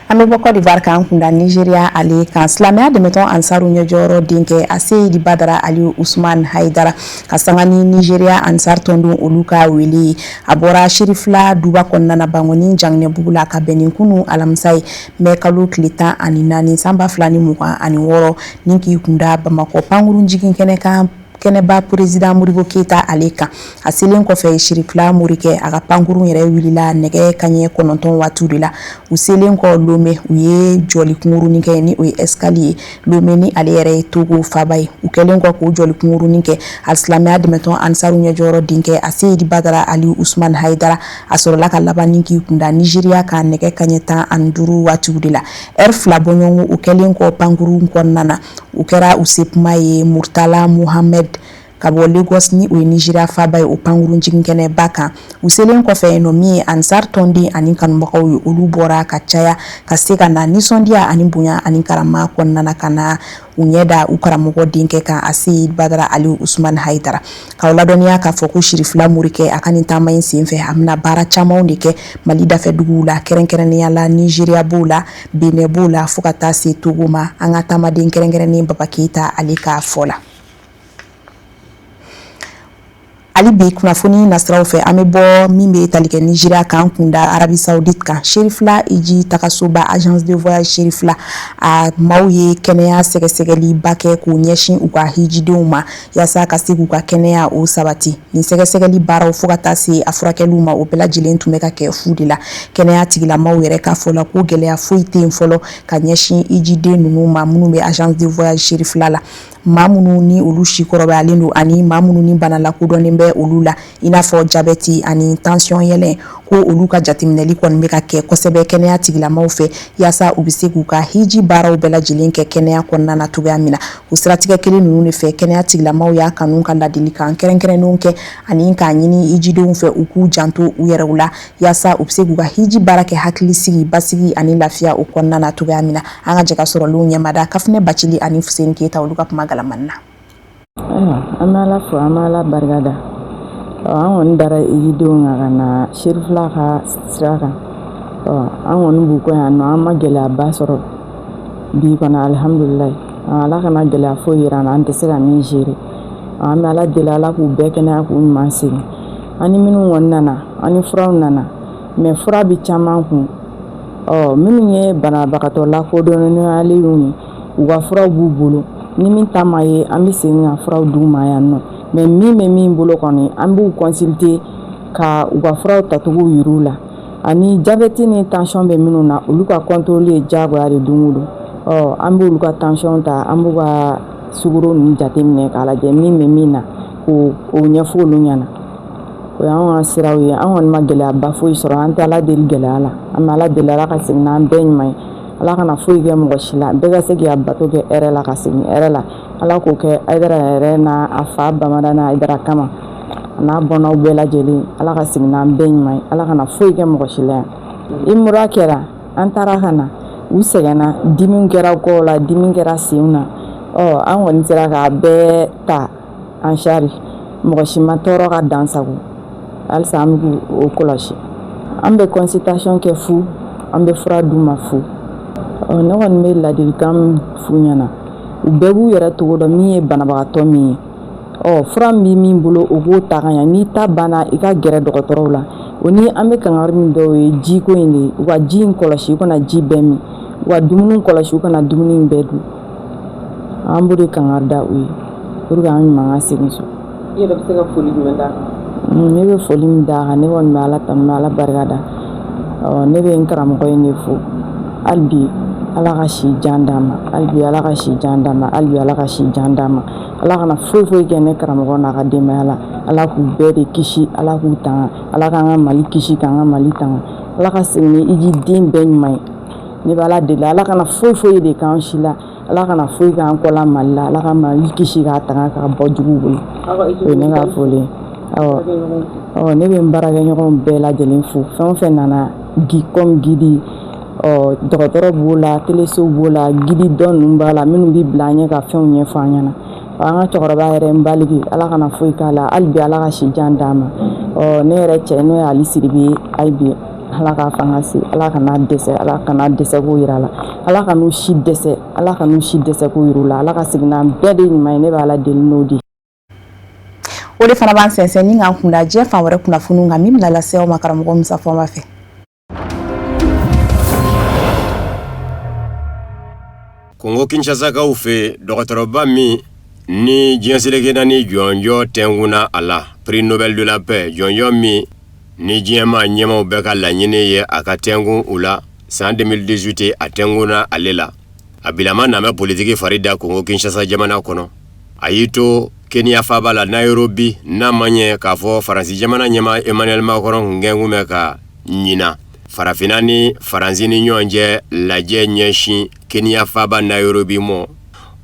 An bɛ bɔ Côte d'Ivoire k'an kunda Nigeria ale kan. Silamɛya dɛmɛtɔn Ansaru ɲɛjɔyɔrɔ denkɛ Aseyidi Badara Ali Usman Haidara, ka sanga ni Nigeria Ansar tɔndenw olu ka wele ye, a bɔra Sherifila duba kɔnɔna na Bangoni Janginɛbugu la, ka bɛn ni kunu alamisa ye, mɛ kalo tile 14 san 2026, ni k'i kunda Bamakɔ pankurun jigin kɛnɛ kan, kɛnɛba président Modibo Keyita ale kan. A selen kɔfɛ Sirifila Morikɛ, a ka pankurun yɛrɛ wulila nɛgɛ kaɲɛ 9 waatiw de la. U selen kɔ Lome, u ye jɔli kunkurunin kɛ, ni o ye escale ye Lome, ni ale yɛrɛ ye Togo faba ye. U kɛlen kɔ k'o jɔli kunkurunin kɛ, alisilamɛya dɛmɛtɔn Ansaru ɲɛjɔyɔrɔ denkɛ Aseyidi Badara Ali Usman Haidara, a sɔrɔla ka laban ni k'i kunda Nizeriya ka nɛgɛ kaɲɛ 15 waatiw de la. Ɛri 2 bɔɲɔgɔnko o kɛlen kɔ pankurun kɔnɔna na, o kɛra u se kuma ye Murtala Muhammed ka bɔ Lagos, ni o ye Nigeria faba ye, o pankurun jigin kɛnɛba kan. U selen kɔfɛ yen nɔ, min ye Ansar tɔnden ani kanubagaw ye, olu bɔra ka caya ka se ka na nisɔndiya ani bonya ani karama kɔnɔna na, ka na u ɲɛ da u karamɔgɔ denkɛ kan, Aseyid Badara Ali Usman Haidara. K'aw ladɔnniya k'a fɔ ko Sirifila Morikɛ, a ka nin taama in senfɛ, a bɛna baara camanw de kɛ Mali dafɛ duguw la, kɛrɛnkɛrɛnnenya la Nigeria b'o la, Benin b'o la, fo ka taa se Togo ma. An ka taamaden kɛrɛnkɛrɛnnen Baba Keyita ale ka fɔ la. Hali bi kunnafoni nasiraw fɛ, an bɛ bɔ min bɛ tali kɛ Nigeria k'an kunda Arabie Saoudite kan. Sherifila Hiji tagasoba, agence de voyage Sherifila, a maaw ye kɛnɛya sɛgɛsɛgɛliba kɛ k'u ɲɛsin u ka hijidenw ma, yaasa ka se k'u ka kɛnɛya o sabati. Nin sɛgɛsɛgɛli baaraw fo ka taa se a furakɛliw ma, o bɛɛ lajɛlen tun bɛ ka kɛ fu de la. Kɛnɛya tigilamaw yɛrɛ k'a fɔ la ko gɛlɛya foyi tɛ yen fɔlɔ ka ɲɛsin hijiden ninnu ma minnu bɛ agence de voyage Sherifila la. Maa minnu ni olu si kɔrɔbayalen don ani maa minnu ni bana lakodɔnnen bɛ olu la, i n'a fɔ jabɛti ani tansiyɔn yɛlɛn, ko olu ka jateminɛli kɔni bɛ ka kɛ kosɛbɛ kɛnɛya tigilamaw fɛ, yaasa u bɛ se k'u ka hiji baaraw bɛɛ lajɛlen kɛ kɛnɛya kɔnɔna na cogoya min na. O siratigɛ kelen ninnu de fɛ, kɛnɛya tigilamaw y'a kanu ka ladilikan kɛrɛnkɛrɛnnenw kɛ ani k'a ɲini hijidenw fɛ u k'u janto u yɛrɛw la, yaasa u bɛ se k'u ka hiji baara kɛ hakili sigi, basigi ani lafiya o kɔnɔna na cogoya min na. An ka jɛ ka sɔrɔlenw ɲɛmada Kafunɛ Bacili ani Fuseni Keyita olu ka kuma galamani na. Ayiwa, an bɛ Ala fo, an bɛ Ala barika da. An kɔni dara hijidenw kan ka na Serifila ka sira kan. An kɔni b'u kɔ yan nɔ, an ma gɛlɛyaba sɔrɔ bi kɔnɔ, alihamudulilayi. Ala kana gɛlɛya foyi yira an na an tɛ se ka min gérer. An bɛ Ala deli, Ala k'u bɛɛ kɛnɛya, k'u ɲuman segin. An ni minnu kɔni nana, an ni furaw nana, mais fura bɛ caman kun. Ɔ minnu ye banabagatɔ lakodɔnniyalenw ye, u ka furaw b'u bolo. Ni min ta ma ye, an bɛ segin ka furaw d'u ma yan nɔ. Mais min bɛ min bolo kɔni, an b'u consulter ka u ka furaw tacogo yir'u la. Ani jabɛti ni tension bɛ minnu na, olu ka contrôle ye diyagoya de don o don. Ɔ an b'olu ka tension ta, an b'u ka sukaro ninnu jateminɛ k'a lajɛ min bɛ min na, k'o ɲɛfɔ olu ɲɛna. O y'an ka siraw ye. An kɔni ma gɛlɛyaba foyi sɔrɔ. An tɛ Ala deli gɛlɛya la, an bɛ Ala deli Ala ka segin n'an bɛɛ ɲuman ye. Ala kana foyi kɛ mɔgɔ si la, bɛɛ ka se k'i ka bato kɛ hɛrɛ la, ka segin hɛrɛ la. Ala k'o kɛ Hayidara yɛrɛ n'a a fa Bamadan Hayidara kama, a n'a bɔnnaw bɛɛ lajɛlen. Ala ka segin n'an bɛɛ ɲuman ye, Ala kana foyi kɛ mɔgɔ si la yan. Imura kɛra, an taara ka na, u sɛgɛnna, dimi kɛra kɔw la, dimi kɛra senw na. Ɔ an kɔni sera k'a bɛɛ ta en charge, mɔgɔ si ma tɔɔrɔ ka dan sago. Halisa an bɛ k'o kɔlɔsi. An bɛ consultation kɛ fu, an bɛ fura d'u ma fu. Ɔ ne kɔni bɛ ladilikan min f'u ɲɛna, u bɛɛ b'u yɛrɛ cogo dɔn min ye banabagatɔ min ye. Ɔ fura min bɛ min bolo, o k'o ta ka ɲɛ. N'i ta banna, i ka gɛrɛ dɔgɔtɔrɔw la. O ni an bɛ kangari min dɔw ye, jiko in de ye. U ka ji in kɔlɔsi, u kana ji bɛɛ min. U ka dumuni kɔlɔsi, u kana dumuni bɛɛ dun. An b'o de kangari da u ye pour que an ɲuman ka segin so. I yɛrɛ bɛ se ka foli jumɛn d'a kan? Ne bɛ foli min d'a kan, ne kɔni bɛ Ala tanu, n bɛ Ala barika da. Ɔ ne bɛ n karamɔgɔ in de fo hali bi. Ala ka si jan d'a ma hali bi, Ala ka si jan d'a ma hali bi, Ala ka si jan d'a ma. Ala kana foyi foyi kɛ ne karamɔgɔ n'a ka denbaya la. Ala k'u bɛɛ de kisi, Ala k'u tanga, Ala k'an ka Mali kisi, k'an ka Mali tanga. Ala ka segin ni hiji den bɛɛ ɲuman ye. Ne bɛ Ala deli, Ala kana foyi foyi de k'an si la, Ala kana foyi k'an kɔ la Mali la. Ala ka Mali kisi k'a tanga k'a bɔ jugu bolo. O ye ne ka foli ye. Ɔ ne bɛ n baarakɛɲɔgɔnw bɛɛ lajɛlen fo, fɛn o fɛn nana comme guide. Ɔ dɔgɔtɔrɔ b'o la, telesow b'o la, guide dɔ ninnu b'a la, minnu bɛ bila an ɲɛ ka fɛnw ɲɛfɔ an ɲɛna. An ka cɛkɔrɔba yɛrɛ, n baliki, Ala kana foyi k'a la hali bi, Ala ka si jan d'a ma. Ɔ ne yɛrɛ cɛ, n'o ye Ali Sidibe ye, hali bi Ala k'a fanga se, Ala kana dɛsɛ, Ala kana dɛsɛ k'o yira la, Ala ka n'u si dɛsɛ, Ala ka n'u si dɛsɛ k'o yir'u la. Ala ka segin n'an bɛɛ de ɲuman ye. Ne bɛ Ala deli n'o de ye. O de fana b'an sɛnsɛn ni k'an kunda diɲɛ fan wɛrɛ kunnafoniw kan, min bɛna lase aw ma karamɔgɔ Musa Fɔnba fɛ. Kongo Kinshasakaw fɛ, dɔgɔtɔrɔba min ni diɲɛ seleke naani jɔnjɔn tɛnkunna a la, prix Nobel de la paix, jɔnjɔn min ni diɲɛmaa ɲɛmaaw bɛɛ ka laɲini ye a ka tɛnkun u la san 2018, a tɛnkunna ale la. A bilama nan bɛ politiki fari da Kongo Kinshasa jamana kɔnɔ. A y'i to Kenya faaba la Nairobi, n'a ma ɲɛ k'a fɔ Faransi jamana ɲɛmaa Emmanuel Macron kun kɛnkun bɛ ka ɲinan Farafinna ni Faransi ni ɲɔgɔn cɛ lajɛ ɲɛsin Kenya faaba Nairobi mɔ.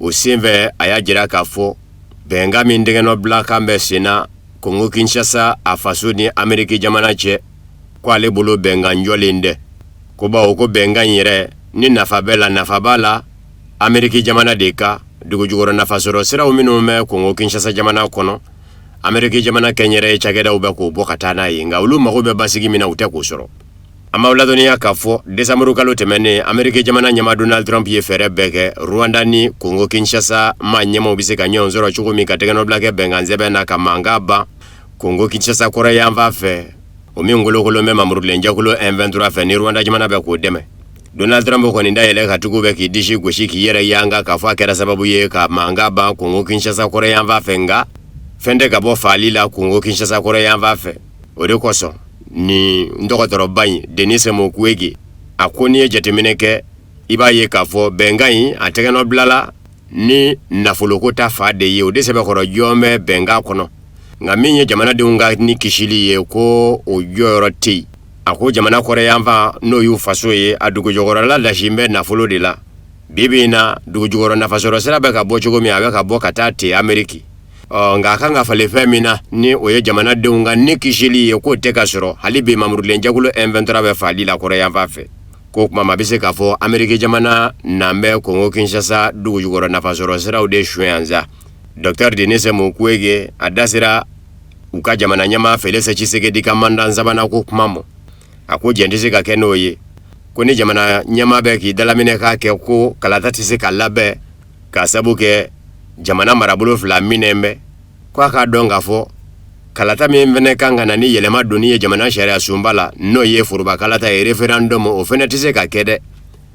O senfɛ, a y'a jira k'a fɔ bɛnkan min tɛgɛnɔbila kan bɛ senna Kongo Kinshasa a faso ni Ameriki jamana cɛ, ko ale bolo bɛnkan jɔlen tɛ, ko bawo ko bɛnkan in yɛrɛ ni nafa bɛ la, nafa b'a la Ameriki jamana de ka dugujukɔrɔ nafasɔrɔ siraw minnu bɛ Kongo Kinshasa jamana kɔnɔ. Ameriki jamana kɛnyɛrɛye cakɛdaw bɛ k'o bɔ ka taa n'a ye, nka olu mago bɛ basigi min na, u tɛ k'o sɔrɔ. An b'aw ladɔnniya k'a fɔ desanburu kalo tɛmɛnen, Ameriki jamana ɲɛmaa Donald Trump ye fɛɛrɛ bɛɛ kɛ Rwanda ni Kongo Kinshasa maa ɲɛmaaw bɛ se ka ɲɔgɔn sɔrɔ cogo min ka tɛgɛnɔbila kɛ bɛnkan sɛbɛn na ka mankan ban Kongo Kinshasa kɔrɔnyanfan fɛ, o min kolokolon bɛ mamurudilen-jɛkulu M23 fɛ ni Rwanda jamana bɛ k'o dɛmɛ. Donald Trump kɔni da yɛlɛ ka tugu bɛ k'i disi gosi k'i yɛrɛ yanga k'a fɔ a kɛra sababu ye ka mankan ban Kongo Kinshasa kɔrɔnyanfan fɛ, nka fɛn tɛ ka bɔ faali la Kongo Kinshasa kɔrɔnyanfan fɛ. O de kosɔn nin dɔgɔtɔrɔba in Denis Mukwege, a ko n'i ye jateminɛ kɛ, i b'a ye k'a fɔ bɛnkan in a tɛgɛnɔbilala ni nafoloko ta fa de ye, o de sɛbɛkɔrɔ jɔn bɛ bɛnkan kɔnɔ, nka min ye jamanadenw ka ni kisili ye, ko o jɔyɔrɔ tɛ yen. A ko jamana kɔrɔnyanfan, n'o y'u faso ye, a dugujukɔrɔla lasin bɛ nafolo de la. Bi bi in na, dugujukɔrɔ nafasɔrɔ sira bɛ ka bɔ cogo min, a bɛ ka bɔ ka taa ten Ameriki. Ɔ nka a kan ka falen fɛn min na, ni o ye jamanadenw ka ni kisili ye, k'o tɛ ka sɔrɔ hali bi. Mamurudilen-jɛkulu M23 bɛ faali la kɔrɔnyanfan fɛ. Ko kuma ma bɛ se k'a fɔ Ameriki jamana nan bɛ Kongo Kinshasa dugujukɔrɔ nafasɔrɔ siraw de suɲɛ yan sa. Docteur Denis Mukwege a da sera u ka jamana ɲɛmaa Felix Tshisekedi ka mandat sabanan ko kuma ma. A ko jɛn tɛ se ka kɛ n'o ye, ko ni jamana ɲɛmaa bɛ k'i dalaminɛ k'a kɛ ko kalata tɛ se ka labɛn k'a sabu kɛ jamana marabolo fila minɛn bɛ, ko a k'a dɔn k'a fɔ kalata min fɛnɛ kan ka na ni yɛlɛma donni ye jamana sariya sunba la, n'o ye foroba kalata ye, référendum, o fɛnɛ tɛ se ka kɛ dɛ,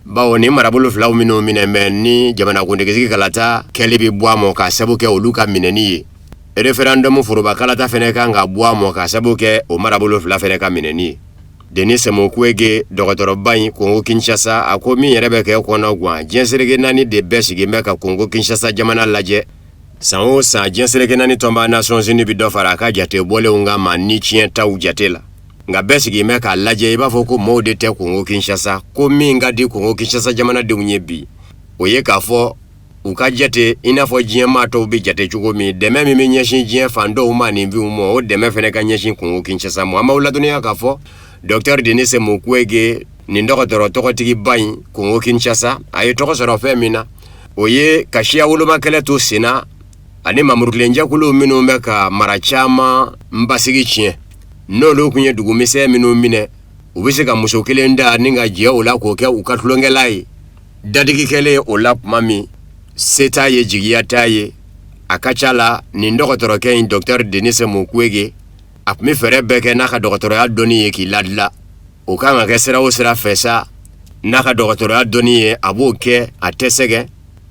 bawo ni marabolo filaw minnu minɛn bɛ ni jamanakuntigisigi kalata kɛli bɛ bɔ a mɔ k'a sabu kɛ olu ka minɛni ye, référendum foroba kalata fɛnɛ kan ka bɔ a mɔ k'a sabu kɛ o marabolo fila fɛnɛ ka minɛni ye. Denis Mukwege dɔgɔtɔrɔba in Kongo Kinshasa, a ko min yɛrɛ bɛ kɛ kɔnɔ gan, diɲɛ seleke naani de bɛɛ sigilen bɛ ka Kongo Kinshasa jamana lajɛ. San o san, diɲɛ seleke naani tɔnba Nations Unies bɛ dɔ fara a ka jate bɔlenw kan maa ni tiɲɛ taw jate la. Nka bɛɛ sigilen bɛ k'a lajɛ i b'a fɔ ko maaw de tɛ Kongo Kinshasa, ko min ka di Kongo Kinshasa jamanadenw ye bi, o ye k'a fɔ u ka jate i n'a fɔ diɲɛ maa tɔw bɛ jate cogo min. Dɛmɛ min bɛ ɲɛsin diɲɛ fan dɔw ma nin binw ma, o dɛmɛ fana ka ɲɛsin Kongo Kinshasa ma. An b'aw ladɔnniya k'a fɔ Docteur Denis Mukwege, nin dɔgɔtɔrɔ tɔgɔtigiba in Kongo Kinshasa, a ye tɔgɔ sɔrɔ fɛn min na, o ye ka siya woloma kɛlɛ to senna ani mamurukilenjɛkuluw minnu bɛ ka mara caman basigi tiɲɛ. N'olu tun ye dugumisɛn minnu minɛ, u bɛ se ka muso kelen da ni ka jɛ o la k'o kɛ u ka tulonkɛla ye. Dadigi kɛlen o la tuma min, se t'a ye, jigiya t'a ye, a ka ca la nin dɔgɔtɔrɔkɛ in, Docteur Denis Mukwege, a tun bɛ fɛɛrɛ bɛɛ kɛ n'a ka dɔgɔtɔrɔya dɔnni ye k'i ladila. O kan ka kɛ sira o sira fɛ sa, n'a ka dɔgɔtɔrɔya dɔnni ye, a b'o kɛ. A tɛ sɛgɛn,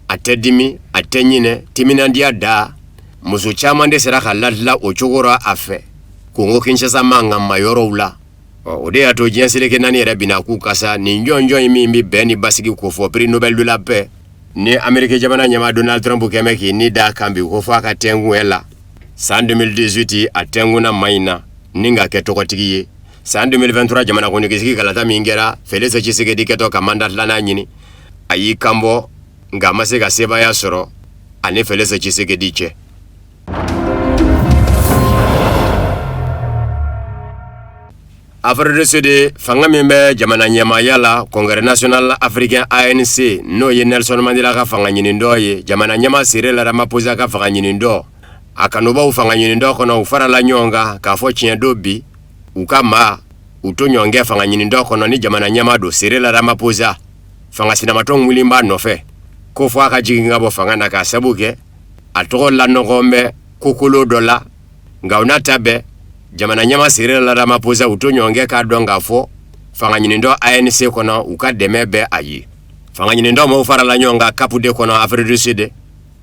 a tɛ dimi, a tɛ ɲinɛ, timinandiya da. Muso caman de sera ka ladila o cogo rɔ a fɛ Kongo Kinshasa mankanma yɔrɔw la. Ɔ, o de y'a to diɲɛ seleke naani yɛrɛ binna k'u kasa nin jɔnjɔn in min bɛ bɛn ni basigi kofɔ, prix Nobel de la paix, ni Ameriki jamana ɲɛmaa Donald Trump kɛn bɛ k'i ni d'a kan bi ko f'a ka tɛnkun la. San 2018, a tɛnkunna maa in na ni ka kɛ tɔgɔtigi ye. San 2023 jamanakuntigi kalata min kɛra, Felix Tshisekedi kɛtɔ ka mandat filanan ɲini, a y'i kanbɔ, nka a ma se ka sebaaya sɔrɔ ani Felix Tshisekedi cɛ. Afrique du Sud, fanga min bɛ jamana ɲɛmaaya la, Congrès national africain ANC, n'o ye Nelson Mandela ka fanga ɲinindɔ ye, jamana ɲɛmaa Cyril Ramaphosa ka fanga ɲinindɔ, a kanubaw fanga ɲinindɔ kɔnɔ, u farala ɲɔgɔn kan k'a fɔ tiɲɛ don bi, u ka maa u to ɲɔgɔn kɛ fanga ɲinindɔ kɔnɔ ni jamana ɲɛmaa don Cyril Ramaphosa, fanga sinamatɔnw wulilen b'a nɔfɛ ko fo a ka jigin ka bɔ fanga na k'a sabu kɛ a tɔgɔ lanɔgɔn bɛ kokolo dɔ la. Nka o n'a ta bɛɛ, jamana ɲɛmaa Cyril Ramaphosa, u to ɲɔgɔn kɛ k'a dɔn k'a fɔ fanga ɲinindɔ ANC kɔnɔ, u ka dɛmɛ bɛ a ye. Fanga ɲinindɔ maaw farala ɲɔgɔn kan Cap de kɔnɔ, Afrique du Sud,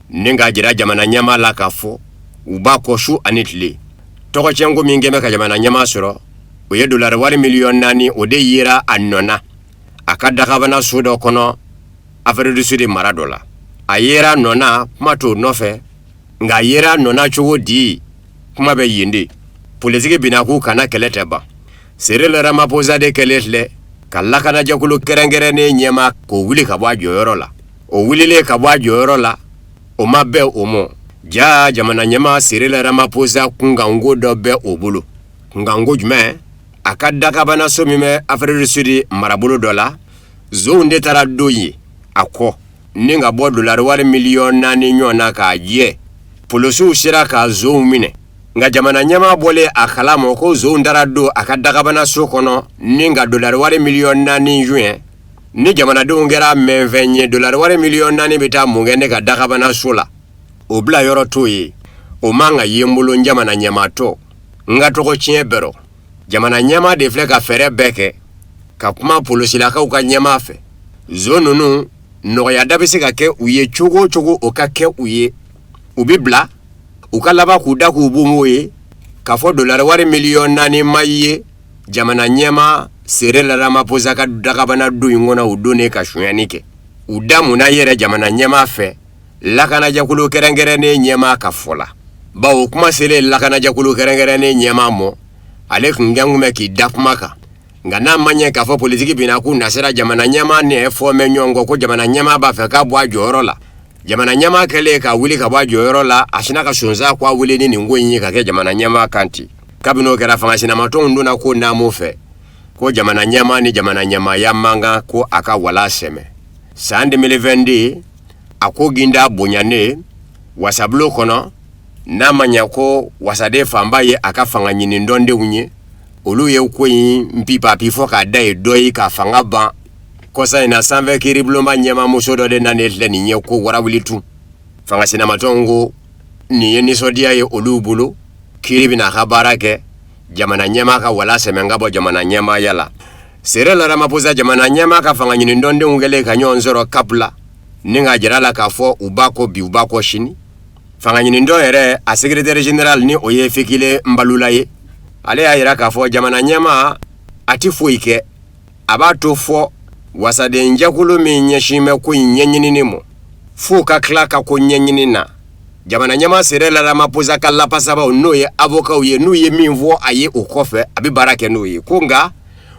ni k'a jira jamana ɲɛmaa la k'a fɔ u b'a kɔ su ani tile. Tɔgɔcɛnko min kɛn bɛ ka jamana ɲɛmaa sɔrɔ, o ye dolari wari miliyɔn 4, o de yera a nɔ na a ka dagabana so dɔ kɔnɔ Afrique du Sud mara dɔ la. A yera nɔ na, kuma t'o nɔfɛ, nka a yera nɔ na cogo di, kuma bɛ yen de. Politiki binna k'u kana kɛlɛ tɛ ban. Cyril Ramaphosa de kɛlen filɛ ka lakanajɛkulu kɛrɛnkɛrɛnnen ɲɛmaa k'o wuli ka bɔ a jɔyɔrɔ la. O wulilen ka bɔ a jɔyɔrɔ la, o ma bɛn o ma. Ja jamana ɲɛmaa Cyril Ramaphosa kunkanko dɔ bɛ o bolo. Kunkanko jumɛn? A ka dakabanaso min bɛ Afrique du Sud marabolo dɔ la, zonw de taara don yen a kɔ ni ka bɔ dolari wari miliyɔn 4 ɲɔgɔn na k'a jɛ. Polosiw sera ka zonw minɛ, nka jamana ɲɛmaa bɔlen a kalama ko zonw taara don a ka dakabanaso kɔnɔ ni ka dolari wari miliyɔn 4 suɲɛ, ni jamanadenw kɛra mɛnfɛn ye, dolari wari miliyɔn 4 bɛ taa mun kɛ ne ka dakabanaso la? O bila yɔrɔ t'o ye, o man ka ye n bolo n jamana ɲɛmaatɔ, n ka tɔgɔ tiɲɛ bɛrɔ. Jamana ɲɛmaa de filɛ ka fɛɛrɛ bɛɛ kɛ ka kuma polosilakaw ka ɲɛmaa fɛ. Zon ninnu, nɔgɔyada bɛ se ka kɛ u ye cogo o cogo, o ka kɛ u ye. U bɛ bila, u ka laban k'u da k'u bon ye k'a fɔ dolari wari miliyɔn 4 ma ye jamana ɲɛmaa Cyril Ramaphosa ka dagabana don in kɔnɔ, u donnen ka sonyani kɛ. U da munna yɛrɛ jamana ɲɛmaa fɛ lakanajɛkulu kɛrɛnkɛrɛnnen ɲɛmaa ka fɔ la, bawo kuma selen lakanajɛkulu kɛrɛnkɛrɛnnen ɲɛmaa mɔ, ale tun kɛn kun bɛ k'i da kuma kan. Nka n'a ma ɲɛ k'a fɔ politiki binna k'u nasira jamana ɲɛmaa ni fɔ mɛn ɲɔgɔn kɔ ko jamana ɲɛmaa b'a fɛ k'a bɔ a jɔyɔrɔ la. Jamana ɲɛmaa kɛlen ka wuli ka bɔ a jɔyɔrɔ la, a sinna ka sonsan ko a wuli ni nin ko in ye ka kɛ jamana ɲɛmaa kan ten. Kabini o kɛra, fanga sinamatɔnw donna ko naamu fɛ ko jamana ɲɛmaa ni jamana ɲɛmaaya man kan ko a ka wala sɛmɛ. San 2022, a ko ginda bonyanen wasabulon kɔnɔ, n'a ma ɲɛ ko wasaden fanba ye a ka fanga ɲini dɔndenw ye, olu ye ko in pipapi fɔ k'a da ye dɔ ye ka fanga ban. Kɔsa in na, sanfɛ kiiribulonba ɲɛmaamuso dɔ de nanen filɛ nin ye ko warawuli tun. Fanga sinamatɔnw ko nin ye nisɔndiya ye olu bolo, kiiri bɛna a ka baara kɛ, jamana ɲɛmaa ka wala sɛmɛ ka bɔ jamana ɲɛmaaya la. Cyril Ramaphosa, jamana ɲɛmaa ka fanga ɲini dɔndenw kɛlen ka ɲɔgɔn sɔrɔ Cap la ni k'a jira la k'a fɔ u b'a kɔ bi, u b'a kɔ sini. Fanga ɲinindɔn yɛrɛ, a secrétaire général, ni o ye Fikile Mbalula ye, ale y'a jira k'a fɔ jamana ɲɛmaa a tɛ foyi kɛ, a b'a to fɔ wasadenjɛkulu min ɲɛsin bɛ ko in ɲɛɲinini ma, f'o ka tila ka ko ɲɛɲini na. Jamana ɲɛmaa Cyril Ramaphosa ka lapasabaw n'o ye avokaw ye, n'u ye min fɔ a ye o kɔfɛ, a bɛ baara kɛ n'o ye. Ko nka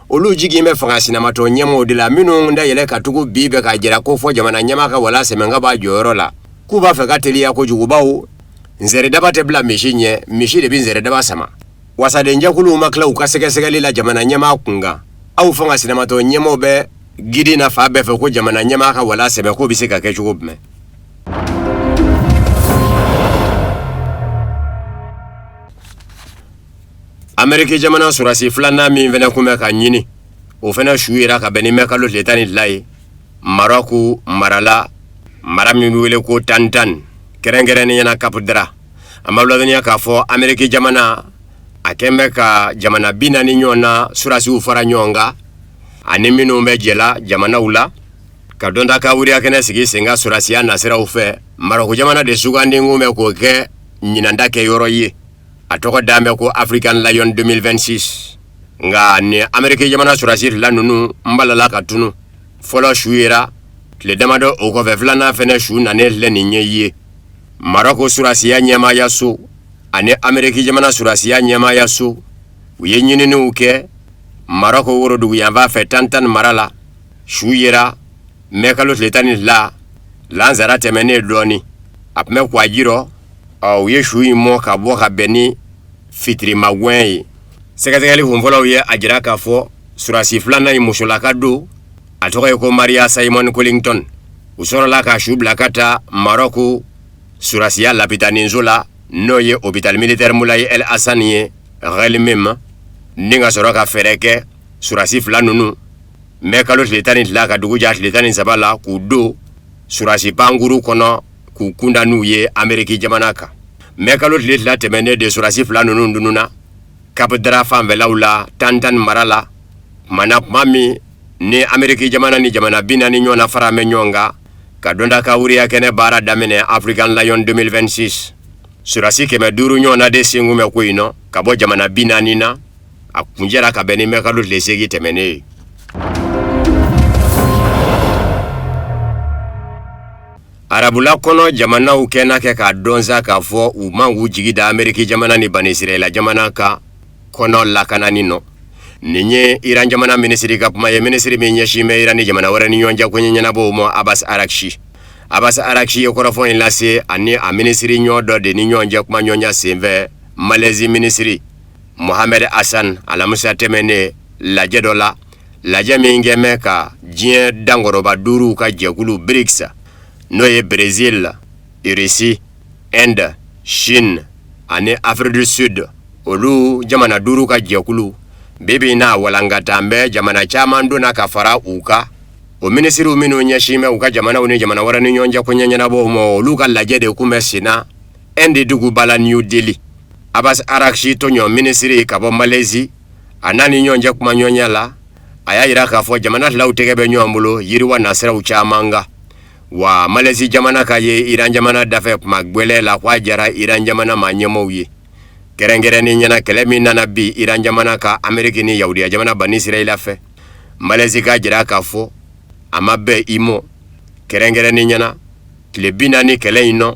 olu jigi bɛ fanga sinamatɔn ɲɛmaaw de la, minnu dayɛlɛ ka tugu bi bɛ k'a jira ko fɔ jamana ɲɛmaa ka wala sɛmɛ ka b'a jɔyɔrɔ la, k'u b'a fɛ ka teliya kojugu, bawo nsɛrɛdaba tɛ bila misi ɲɛ, misi de bɛ nsɛrɛdaba sama. Wasadenjɛkuluw ma tila u ka sɛgɛsɛgɛli la jamana ɲɛmaa kunkan. Aw fanga sinamatɔn ɲɛmaaw bɛ gidin na fan bɛɛ fɛ ko jamana ɲɛmaa ka wala sɛmɛ, k'o bɛ se ka kɛ cogo jumɛn? Ameriki jamana sɔrɔdasi filanan min fana tun bɛ ka ɲini, o fana su yera ka bɛn ni mɛ kalo tile 12 ye Marɔku mara la, mara min bɛ wele ko Tantan, kɛrɛnkɛrɛnnenya na Cap Dra. An b'a ladɔnniya k'a fɔ Ameriki jamana a kɛn bɛ ka jamana 40 ɲɔgɔn na sɔrɔdasiw fara ɲɔgɔn kan, ani minnu bɛ jɛla jamanaw la, ka dɔnta ka wuriya kɛnɛ sigi sen kan sɔrɔdasiya nasiraw fɛ. Marɔku jamana de sugandi kun bɛ k'o kɛ ɲinanta kɛ yɔrɔ ye. A tɔgɔ dan bɛ ko African Lion 2026. Nka ni Ameriki jamana sɔrɔdasi fila ninnu n balala ka tunu. Fɔlɔ su yera tile damadɔ o kɔfɛ, filanan fɛnɛ su nanen filɛ nin ye ye. Marɔku sɔrɔdasiya ɲɛmaayaso ani Ameriki jamana sɔrɔdasiya ɲɛmaayaso, u ye ɲininiw kɛ Marɔku woroduguyanfan fɛ Tantan mara la. Su yera mɛ kalo tile 12 lansara tɛmɛnen dɔɔnin, a tun bɛ kwaji rɔ. Ɔ, u ye su in mɔ ka bɔ ka bɛn ni fitirimagwɛn ye. Sɛgɛsɛgɛli kunfɔlɔw ye a jira k'a fɔ sɔrɔdasi filanan in musolaka don, a tɔgɔ ye ko Maria Simon Collington. U sɔrɔla ka su bila ka taa Marɔku sɔrɔdasiya lapitaninso la, n'o ye hôpital militaire Moulay El Hassan ye Guelmim, ni ka sɔrɔ ka fɛɛrɛ kɛ sɔrɔdasi fila ninnu mɛ kalo tile 12 ka dugu jɛ tile 13 la, k'u don sɔrɔdasi pankuru kɔnɔ k'u kunda n'u ye Ameriki jamana kan. Mɛ kalo tile 2 tɛmɛnen de sɔrɔdasi fila ninnu tununna Cap Dra fanfɛlaw la Tantan mara la, tuma na tuma min ni Ameriki jamana ni jamana 40 ɲɔgɔn na fara bɛ ɲɔgɔn kan ka dɔnta ka wuriya kɛnɛ baara daminɛ African Lion 2026. Sɔrɔdasi 500 ɲɔgɔn na de sen kun bɛ ko in nɔ ka bɔ jamana 40 na. A kuncɛra ka bɛn ni mɛ kalo tile 8 tɛmɛnen ye. Arabula kɔnɔ jamanaw kɛnɛ kɛ k'a dɔn sa k'a fɔ u man k'u jigi da Ameriki jamana ni Banisirayila jamana kan kɔnɔ lakanani nɔ. Nin ye Iran jamana minisiri ka kuma ye, minisiri min ɲɛsin bɛ Iran ni jamana wɛrɛ ni ɲɔgɔn cɛ koɲɛ ɲɛnabɔw ma, Abbas Araghchi. Abbas Araghchi ye kɔrɔfɔ in lase ani a minisiri ɲɔgɔn dɔ de ni ɲɔgɔn cɛ kuma ɲɔgɔnya senfɛ, Malaisie minisiri Mohamed Hassan, alamisa tɛmɛnen lajɛ dɔ la, lajɛ min kɛn bɛ ka diɲɛ dankɔrɔba duuruw ka jɛkulu BRICS, n'o ye Brésil, Russie, Inde, Chine ani Afrique du Sud, olu jamana duuru ka jɛkulu bi bi n'a walankatan bɛ jamana caman donna ka fara u kan. O minisiriw minnu ɲɛsin bɛ u ka jamanaw ni jamana wɛrɛ ni ɲɔgɔn cɛ koɲɛ ɲɛnabɔw ma, olu ka lajɛ de kun bɛ senna Inde duguba la New Delhi. Abbas Araghchi tɔɲɔ minisiri ka bɔ Malaisie, a n'a ni ɲɔgɔn cɛ kumaɲɔgɔnya la, a y'a jira k'a fɔ jamana filaw tɛgɛ bɛ ɲɔgɔn bolo yiriwa nasiraw caman kan. Wa Malaisie jamana ka ye Iran jamana dafɛ kuma gwɛlɛ la, k'a diyara Iran jamana maa ɲɛmaaw ye, kɛrɛnkɛrɛnnen ɲɛna kɛlɛ min nana bi Iran jamana kan Ameriki ni Yahudiya jamana Bani Israila fɛ. Malaisie k'a jira k'a fɔ a ma bɛn i mɔ, kɛrɛnkɛrɛnnen ɲɛna tile 40 kɛlɛ in nɔ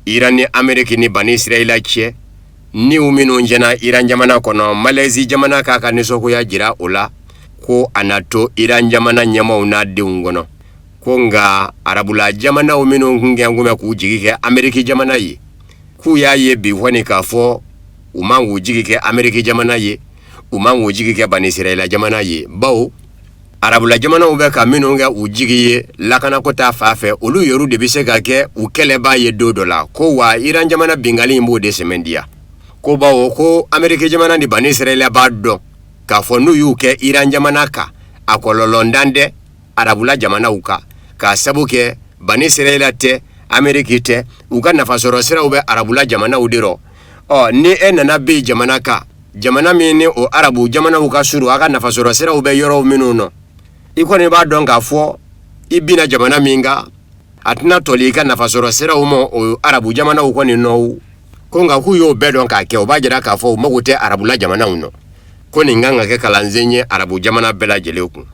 Iran ni Ameriki ni Bani Israila cɛ, niw minnu jɛna Iran jamana kɔnɔ, Malaisie jamana k'a ka nisɔngoya jira o la, ko a na to Iran jamana ɲɛmaaw n'a denw kɔnɔ. Ko nka arabula jamanaw minnu kun kɛn kun bɛ k'u jigi kɛ Ameriki jamana ye, k'u y'a ye bi kɔni k'a fɔ u man k'u jigi kɛ Ameriki jamana ye, u man k'u jigi kɛ Bani Israila jamana ye, bawo arabula jamanaw bɛ ka minnu kɛ u jigi ye lakanako ta fan fɛ, olu yɛrɛ de bɛ se ka kɛ u kɛlɛbaa ye don dɔ la. Ko wa Iran jamana binkanni in b'o de sɛmɛntiya, ko bawo ko Ameriki jamana ni Bani Israila b'a dɔn k'a fɔ n'u y'u kɛ Iran jamana kan, a kɔlɔlɔntan tɛ arabula jamanaw kan, k'a sabu kɛ Bani Israila tɛ, Ameriki tɛ, u ka nafasɔrɔ siraw bɛ arabula jamanaw de rɔ. Ɔ, ni e nana bin jamana kan, jamana min ni o arabu jamanaw ka surun, a ka nafasɔrɔ siraw bɛ yɔrɔw minnu nɔ, i kɔni b'a dɔn k'a fɔ i binna jamana min kan, a tɛna tɔli i ka nafasɔrɔ siraw ma o arabu jamanaw kɔni nɔ. Ko nka k'u y'o bɛɛ dɔn k'a kɛ, o b'a jira k'a fɔ u mago tɛ arabula jamanaw nɔ. Ko nin kan ka kɛ kalansen ye arabu jamana bɛɛ lajɛlen kun.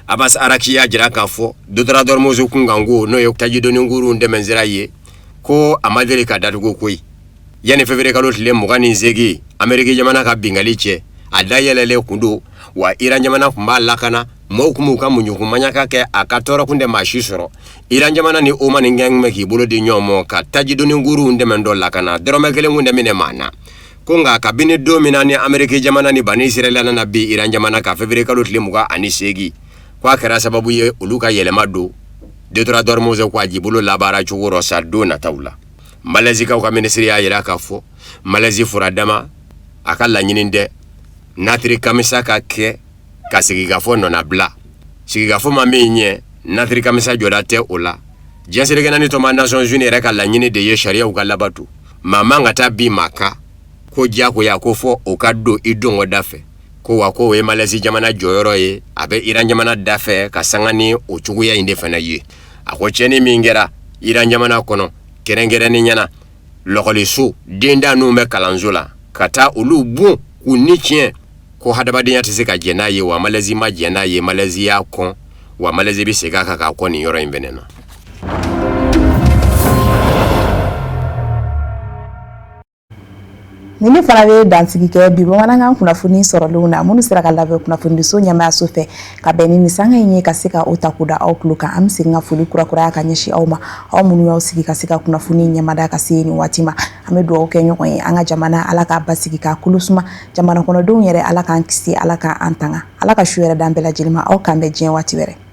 Abbas Araghchi y'a jira k'a fɔ détroit d'Ormuz kunkanko, n'o ye tajidoni kurun tɛmɛnsira ye, Ko a ma deli ka datugu koyi. Yanni février kalo tile 28 Ameriki jamana ka bingali cɛ, a dayɛlɛlen kun don wa Iran jamana tun b'a lakana, maaw tun b'u ka muɲukumaɲaka kɛ, a ka tɔɔrɔ kun tɛ maa si sɔrɔ. Iran jamana ni Oman kɛn bɛ k'i bolo di ɲɔgɔn ma ka tajidoni kurunw dɛmɛ dɔ lakana, dɔrɔmɛ kelen kun tɛ minɛ maa na. Ko nka kabini don min na ni Ameriki jamana ni Bani Israɛla nana bin Iran jamana kan février kalo tile 28, ko a kɛra sababu ye olu ka yɛlɛma don détroit d'Ormuz ko a jibolo labaara cogo rɔ sa don nataw la. Malɛzikaw ka minisiri y'a jira k'a fɔ Malɛzi furadama a ka laɲini tɛ natiri kamisa ka kɛ ka sigikafɔ nɔnabila. Sigikafɔ ma min ɲɛ, natiri kamisa jɔda tɛ o la. Diɲɛ seleke naani tɔnba Nations Unies yɛrɛ ka laɲini de ye sariyaw ka labato. Maa man ka taa bin maa kan ko diyagoya ko fɔ o ka don i dongɔ da fɛ. Ko wa ko o ye Malɛzi jamana jɔyɔrɔ ye, a bɛ Iran jamana da fɛ ka sanga ni o cogoya in de fana ye. A ko tiɲɛni min kɛra Iran jamana kɔnɔ, kɛrɛnkɛrɛnnenya na lɔkɔliso dentan ninnu bɛ kalanso la, ka taa olu bon k'u ni tiɲɛ, ko hadamadenya tɛ se ka jɛn n'a ye, wa Malɛzi ma jɛn n'a ye, Malɛzi y'a kɔn, wa Malɛzi bɛ segin a kan k'a kɔn nin yɔrɔ in fɛnɛ na. Nin de fana bɛ dansigi kɛ bi bamanankan kunnafoni sɔrɔlenw na minnu sera ka labɛn kunnafonidiso ɲɛmaayaso fɛ ka bɛn ni nin sanga in ye ka se ka o ta k'o da aw tulo kan. An bɛ segin ka foli kurakuraya ka ɲɛsin aw ma, aw minnu y'aw sigi ka se ka kunnafoni ɲɛmada ka se nin waati ma. An bɛ dugawu kɛ ɲɔgɔn ye, an ka jamana Ala k'a basigi k'a kolo suma, jamana kɔnɔdenw yɛrɛ Ala k'an kisi, Ala k'an tanga, Ala ka su hɛrɛ d'an bɛɛ lajɛlen ma. Aw k'an bɛn diɲɛ waati wɛrɛ.